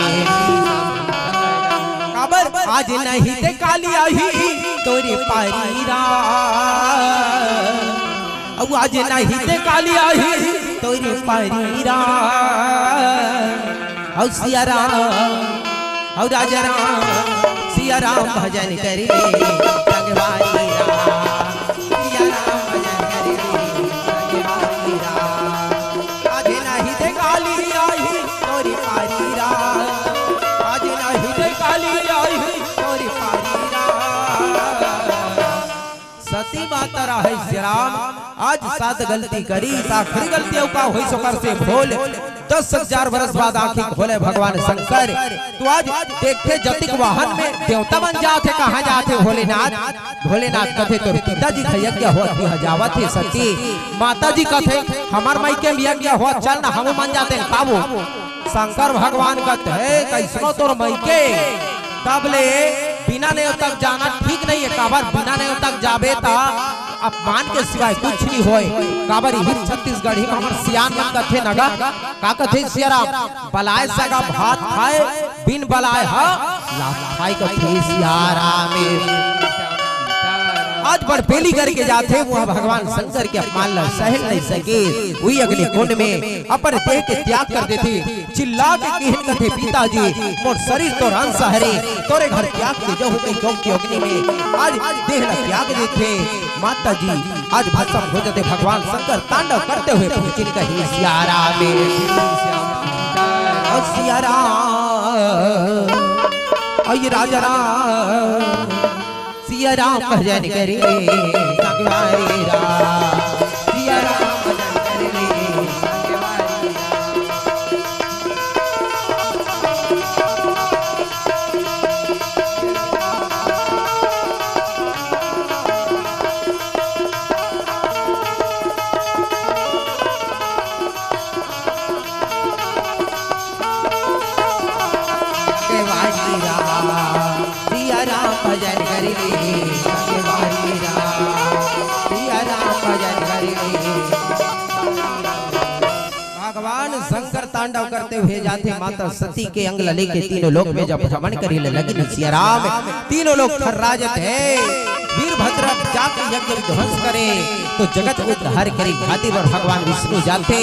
काबर आज नहीं ते काली आही तोरी पारी रा, अउ आज नहीं ते काली आही तोरी पारी रा, अउ सियाराम, अउ राजा राम, सियाराम भजन करी रे संगवारी रा, सियाराम भजन करी रे संगवारी रा। आज नहीं ते काली आही तोरी पारी रा, आज नहीं ते काली आही तोरी पारी रा। सती माता रा है सियाराम, आज सात गलती करिस, आखिरी गलती अउ का होइस ओकर से भोल। दस हजार बरस बाद आँखी खोले भगवान शंकर, तो आज देखथे जतिक वाहन में देवता बन जाथे, कहाँ जाथे भोलेनाथ? भोलेनाथ कथे तोर पिताजी के यज्ञ होवत हे, जावत हे सती। माता जी कथे हमर माई के यज्ञ होवत, चल ना हमू मन जाथन, काबू। शंकर भगवान कथे कइसनो तोर माई के, तब ले बिना नेवता के जाना ठीक नहीं है, काबर बिना नेवता के जाबे त अपमान के सिवाय कुछ नहीं होय। काबर इही छत्तीसगढ़ी में हमर सियान मन कथे न गा, का कथे सियाराम, बलाय सगा भात खाय, बिन बलाय ह लात खाय कथे सियाराम। आज बड़ बेली करके जाथे, वो भगवान शंकर के अपमान ला सहल नहीं सके, उही अग्नि कुंड में अपन देह के त्याग कर देथे। चिल्ला के किहिन कथे, "पिताजी, मोर शरीर तोर अंश हरे, तोरे घर त्याग के जाहूं कहि जोग के अग्नि में।" आज देह ला त्याग देथे। माता जी, आज भस्म हो जाथे। भगवान शंकर तांडव करते हुए पहुंचिन कहे सियाराम। अउ सियाराम, अउ ये राजा राम, सियाराम भजन करे संगवारी राम, सियाराम भजन करे संगवारी राम। संगवारी राम, सिया राम भजन करिले, संगवारी राम, सिया राम भजन करिले। भगवान शंकर तांडव करते हुए जाथे, माता सती के अंग ल लेके तीनों लोक में जब भ्रमण करे ल लगिन सिया राम, तीनों लोक थर्रा जाथे। वीरभद्र जाके यज्ञ विध्वंस करे, तो जगत उद्धार करे खातिर बर भगवान विष्णु जाथे।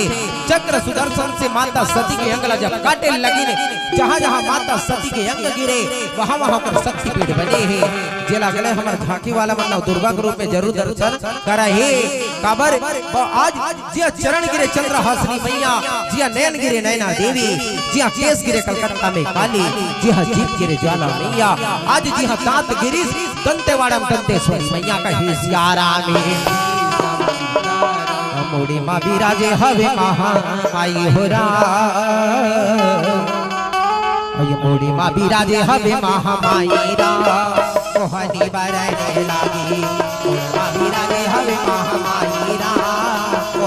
चक्र सुदर्शन से माता सती के अंग ला जब काटे लगिन, जहाँ जहाँ माता सती के अंग गिरे, वहाँ वहाँ ओकर शक्तिपीठ बने हे। जेला अगले हमर झांकी वाला मन नवदुर्गा के रूप में जरूर दर्शन करा हे। काबर ब-, आज जिहाँ चरण गिरे चंद्रहासिनी मैया, जिहाँ नैन गिरे नैना देवी, जिहाँ केस गिरे कलकत्ता में काली, जिहाँ जीभ गिरे ज्वाला मैया, आज जिहाँ दांत गिरिस दंतेवाड़ा में दंतेश्वरी मैया कहे सिया राम। मुड़ी मा बिराजे हवे महामाई हो राम, मुड़ी मा बिराजे हवे महामाई राम, मोहनी बरने लागी। मुड़ी मा बिराजे हवे महामाई राम,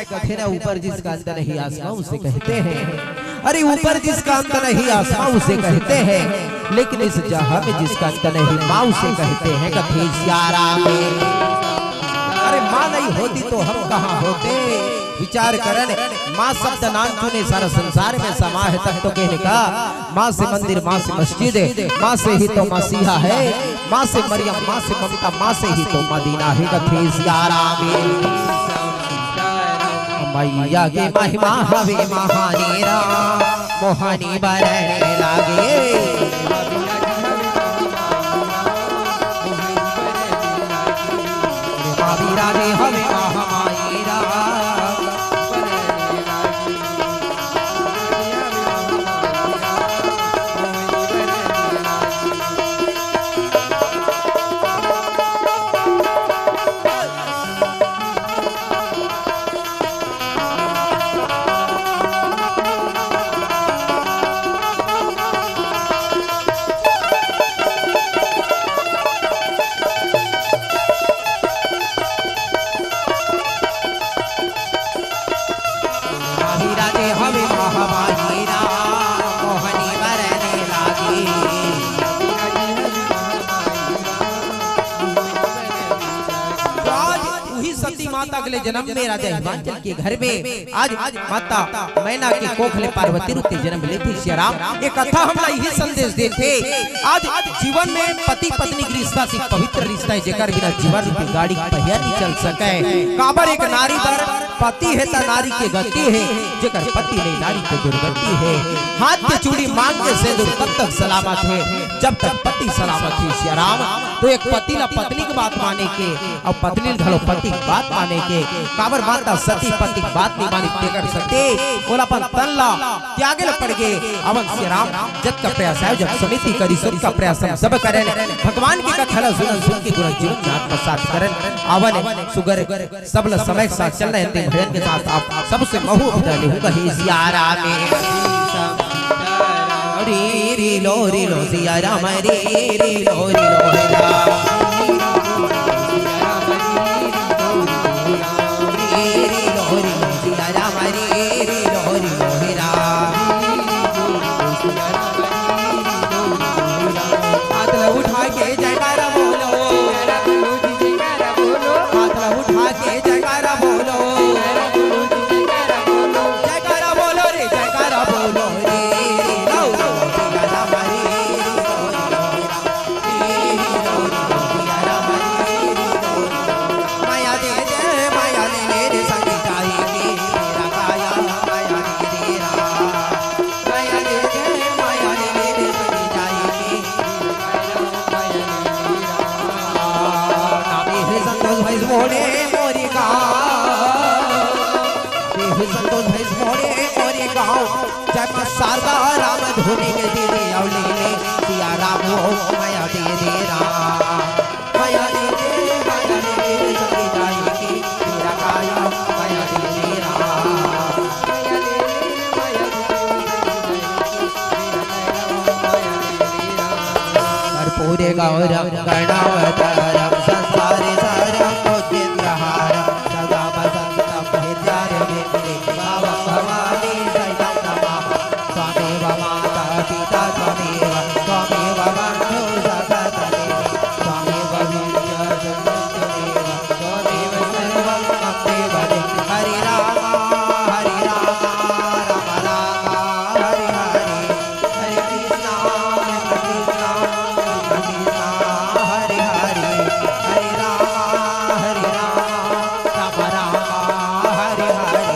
कथे ना, ऊपर जिसका अंत नहीं आसमां उसे कहते हैं। अरे ऊपर जिसका अंत नहीं आसमां उसे कहते हैं, लेकिन इस जहां में जिसका अंत नहीं माँ उसे कहते हैं। कथे सियाराम। अरे माँ नहीं होती तो हम कहाँ होते? विचार करन, माँ शब्द नाम चुने सारा संसार में समा है, तब तो कहने का माँ से मंदिर, माँ से मस्जिद, माँ से ही तो मसीहा है, माँ से मरियम, माँ से ममता, माँ से ही तो मदीना है। कथे सियाराम। मैया के महिमा हवे महानी राम, मोहनी बरन लागे। माँ विराजे हवे महामाई राम। तो आज उही सती माता के ले जन्म में राजा हिमांचल के घर में आज, आज माता मैना के कोख ले पार्वती रूप के जन्म लेथे सियाराम। ये कथा हमला यही संदेश देथे, आज जीवन में पति पत्नी के रिश्ता से पवित्र रिश्ता है, जेकर बिना जीवन रूपी गाड़ी के पहिया नहीं चल सके। काबर एक नारी बर पति हे त नारी के गति हे, जेकर पति नहीं नारी के दुर्गति हे। हाथ के चूड़ी मांग के सिंदूर तब तक सलामत हे, जब तक पति सलामत हे सियाराम। तो एक पति ला पत्नी के बात माने के, अउ पत्नी घलो पति के बात माने के। काबर माता सती पति के बात नहीं मानी, तेकर सती ओला अपन तन ला त्यागे ल पड़ गे। अवन सियाराम जत का प्रयास है, जब समिति करी सुत का प्रयास हम सब करें। भगवान की कथा ला सुनन, सुन के गुरु जीवन में आत्मसात करें। अवन सुगर सब ल समय के साथ चलना है, अंतिम भजन के साथ आप सबसे महू विदा लेहूं। कहे सियाराम। री री लो री लो सियाराम, री री लो री लो हे राम। री री लो री लो सियाराम, री री लो री लो हे राम। हाथ ला उठा के जयकारा बोलो। हाथ ला उठा के जयकारा बोलो। जयकारा बोलो रे, जयकारा बोलो रे। माया दे दे, माया दे मेरे संग जाएगी मेरा काया, माया दे दे रा। माया दे दे, माया दे मेरे संग जाएगी। नामे हे संतोष भैंस मोड़े मोरी गाँव। नामे हे संतोष भैंस मोड़े मोरी गाँव। जय माँ शारदा राम धुनी के दीदी अवली ले सिया राम हो माया दे दे राम। माया दे दे, माया दे दे, चली जाएगी मेरा काया, माया दे दे राम। कर्पूरे गौरं करुणावतारं संसारे सारं भुजगेन्द्रहारं सदा वसन्तं हृदयारविन्दे भावं भवानी सहितं नमामि। त्वमेव माता पिता त्वमेव, त्वमेव बन्धु सखा त्वमेव, त्वमेव विद्या त्वमेव, त्वमेव सर्वं मम देव देव। हरे राम, हरे राम, राम राम, हरे हरे। हरे कृष्णा, हरे कृष्णा, कृष्णा कृष्णा, हरे हरे। हरे राम, हरे राम, राम राम, हरे हरे।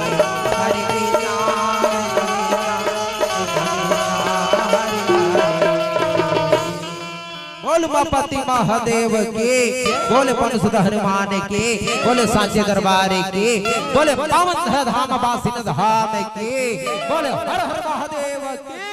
हरे कृष्णा, हरे कृष्णा, कृष्णा कृष्णा, हरे हरे। बोल उमापति महादेव की, बोल पवन सुत हनुमान की, बोल सांचे दरबार की, बोल पावन धाम बासिन धाम की, बोल हर हर महादेव की।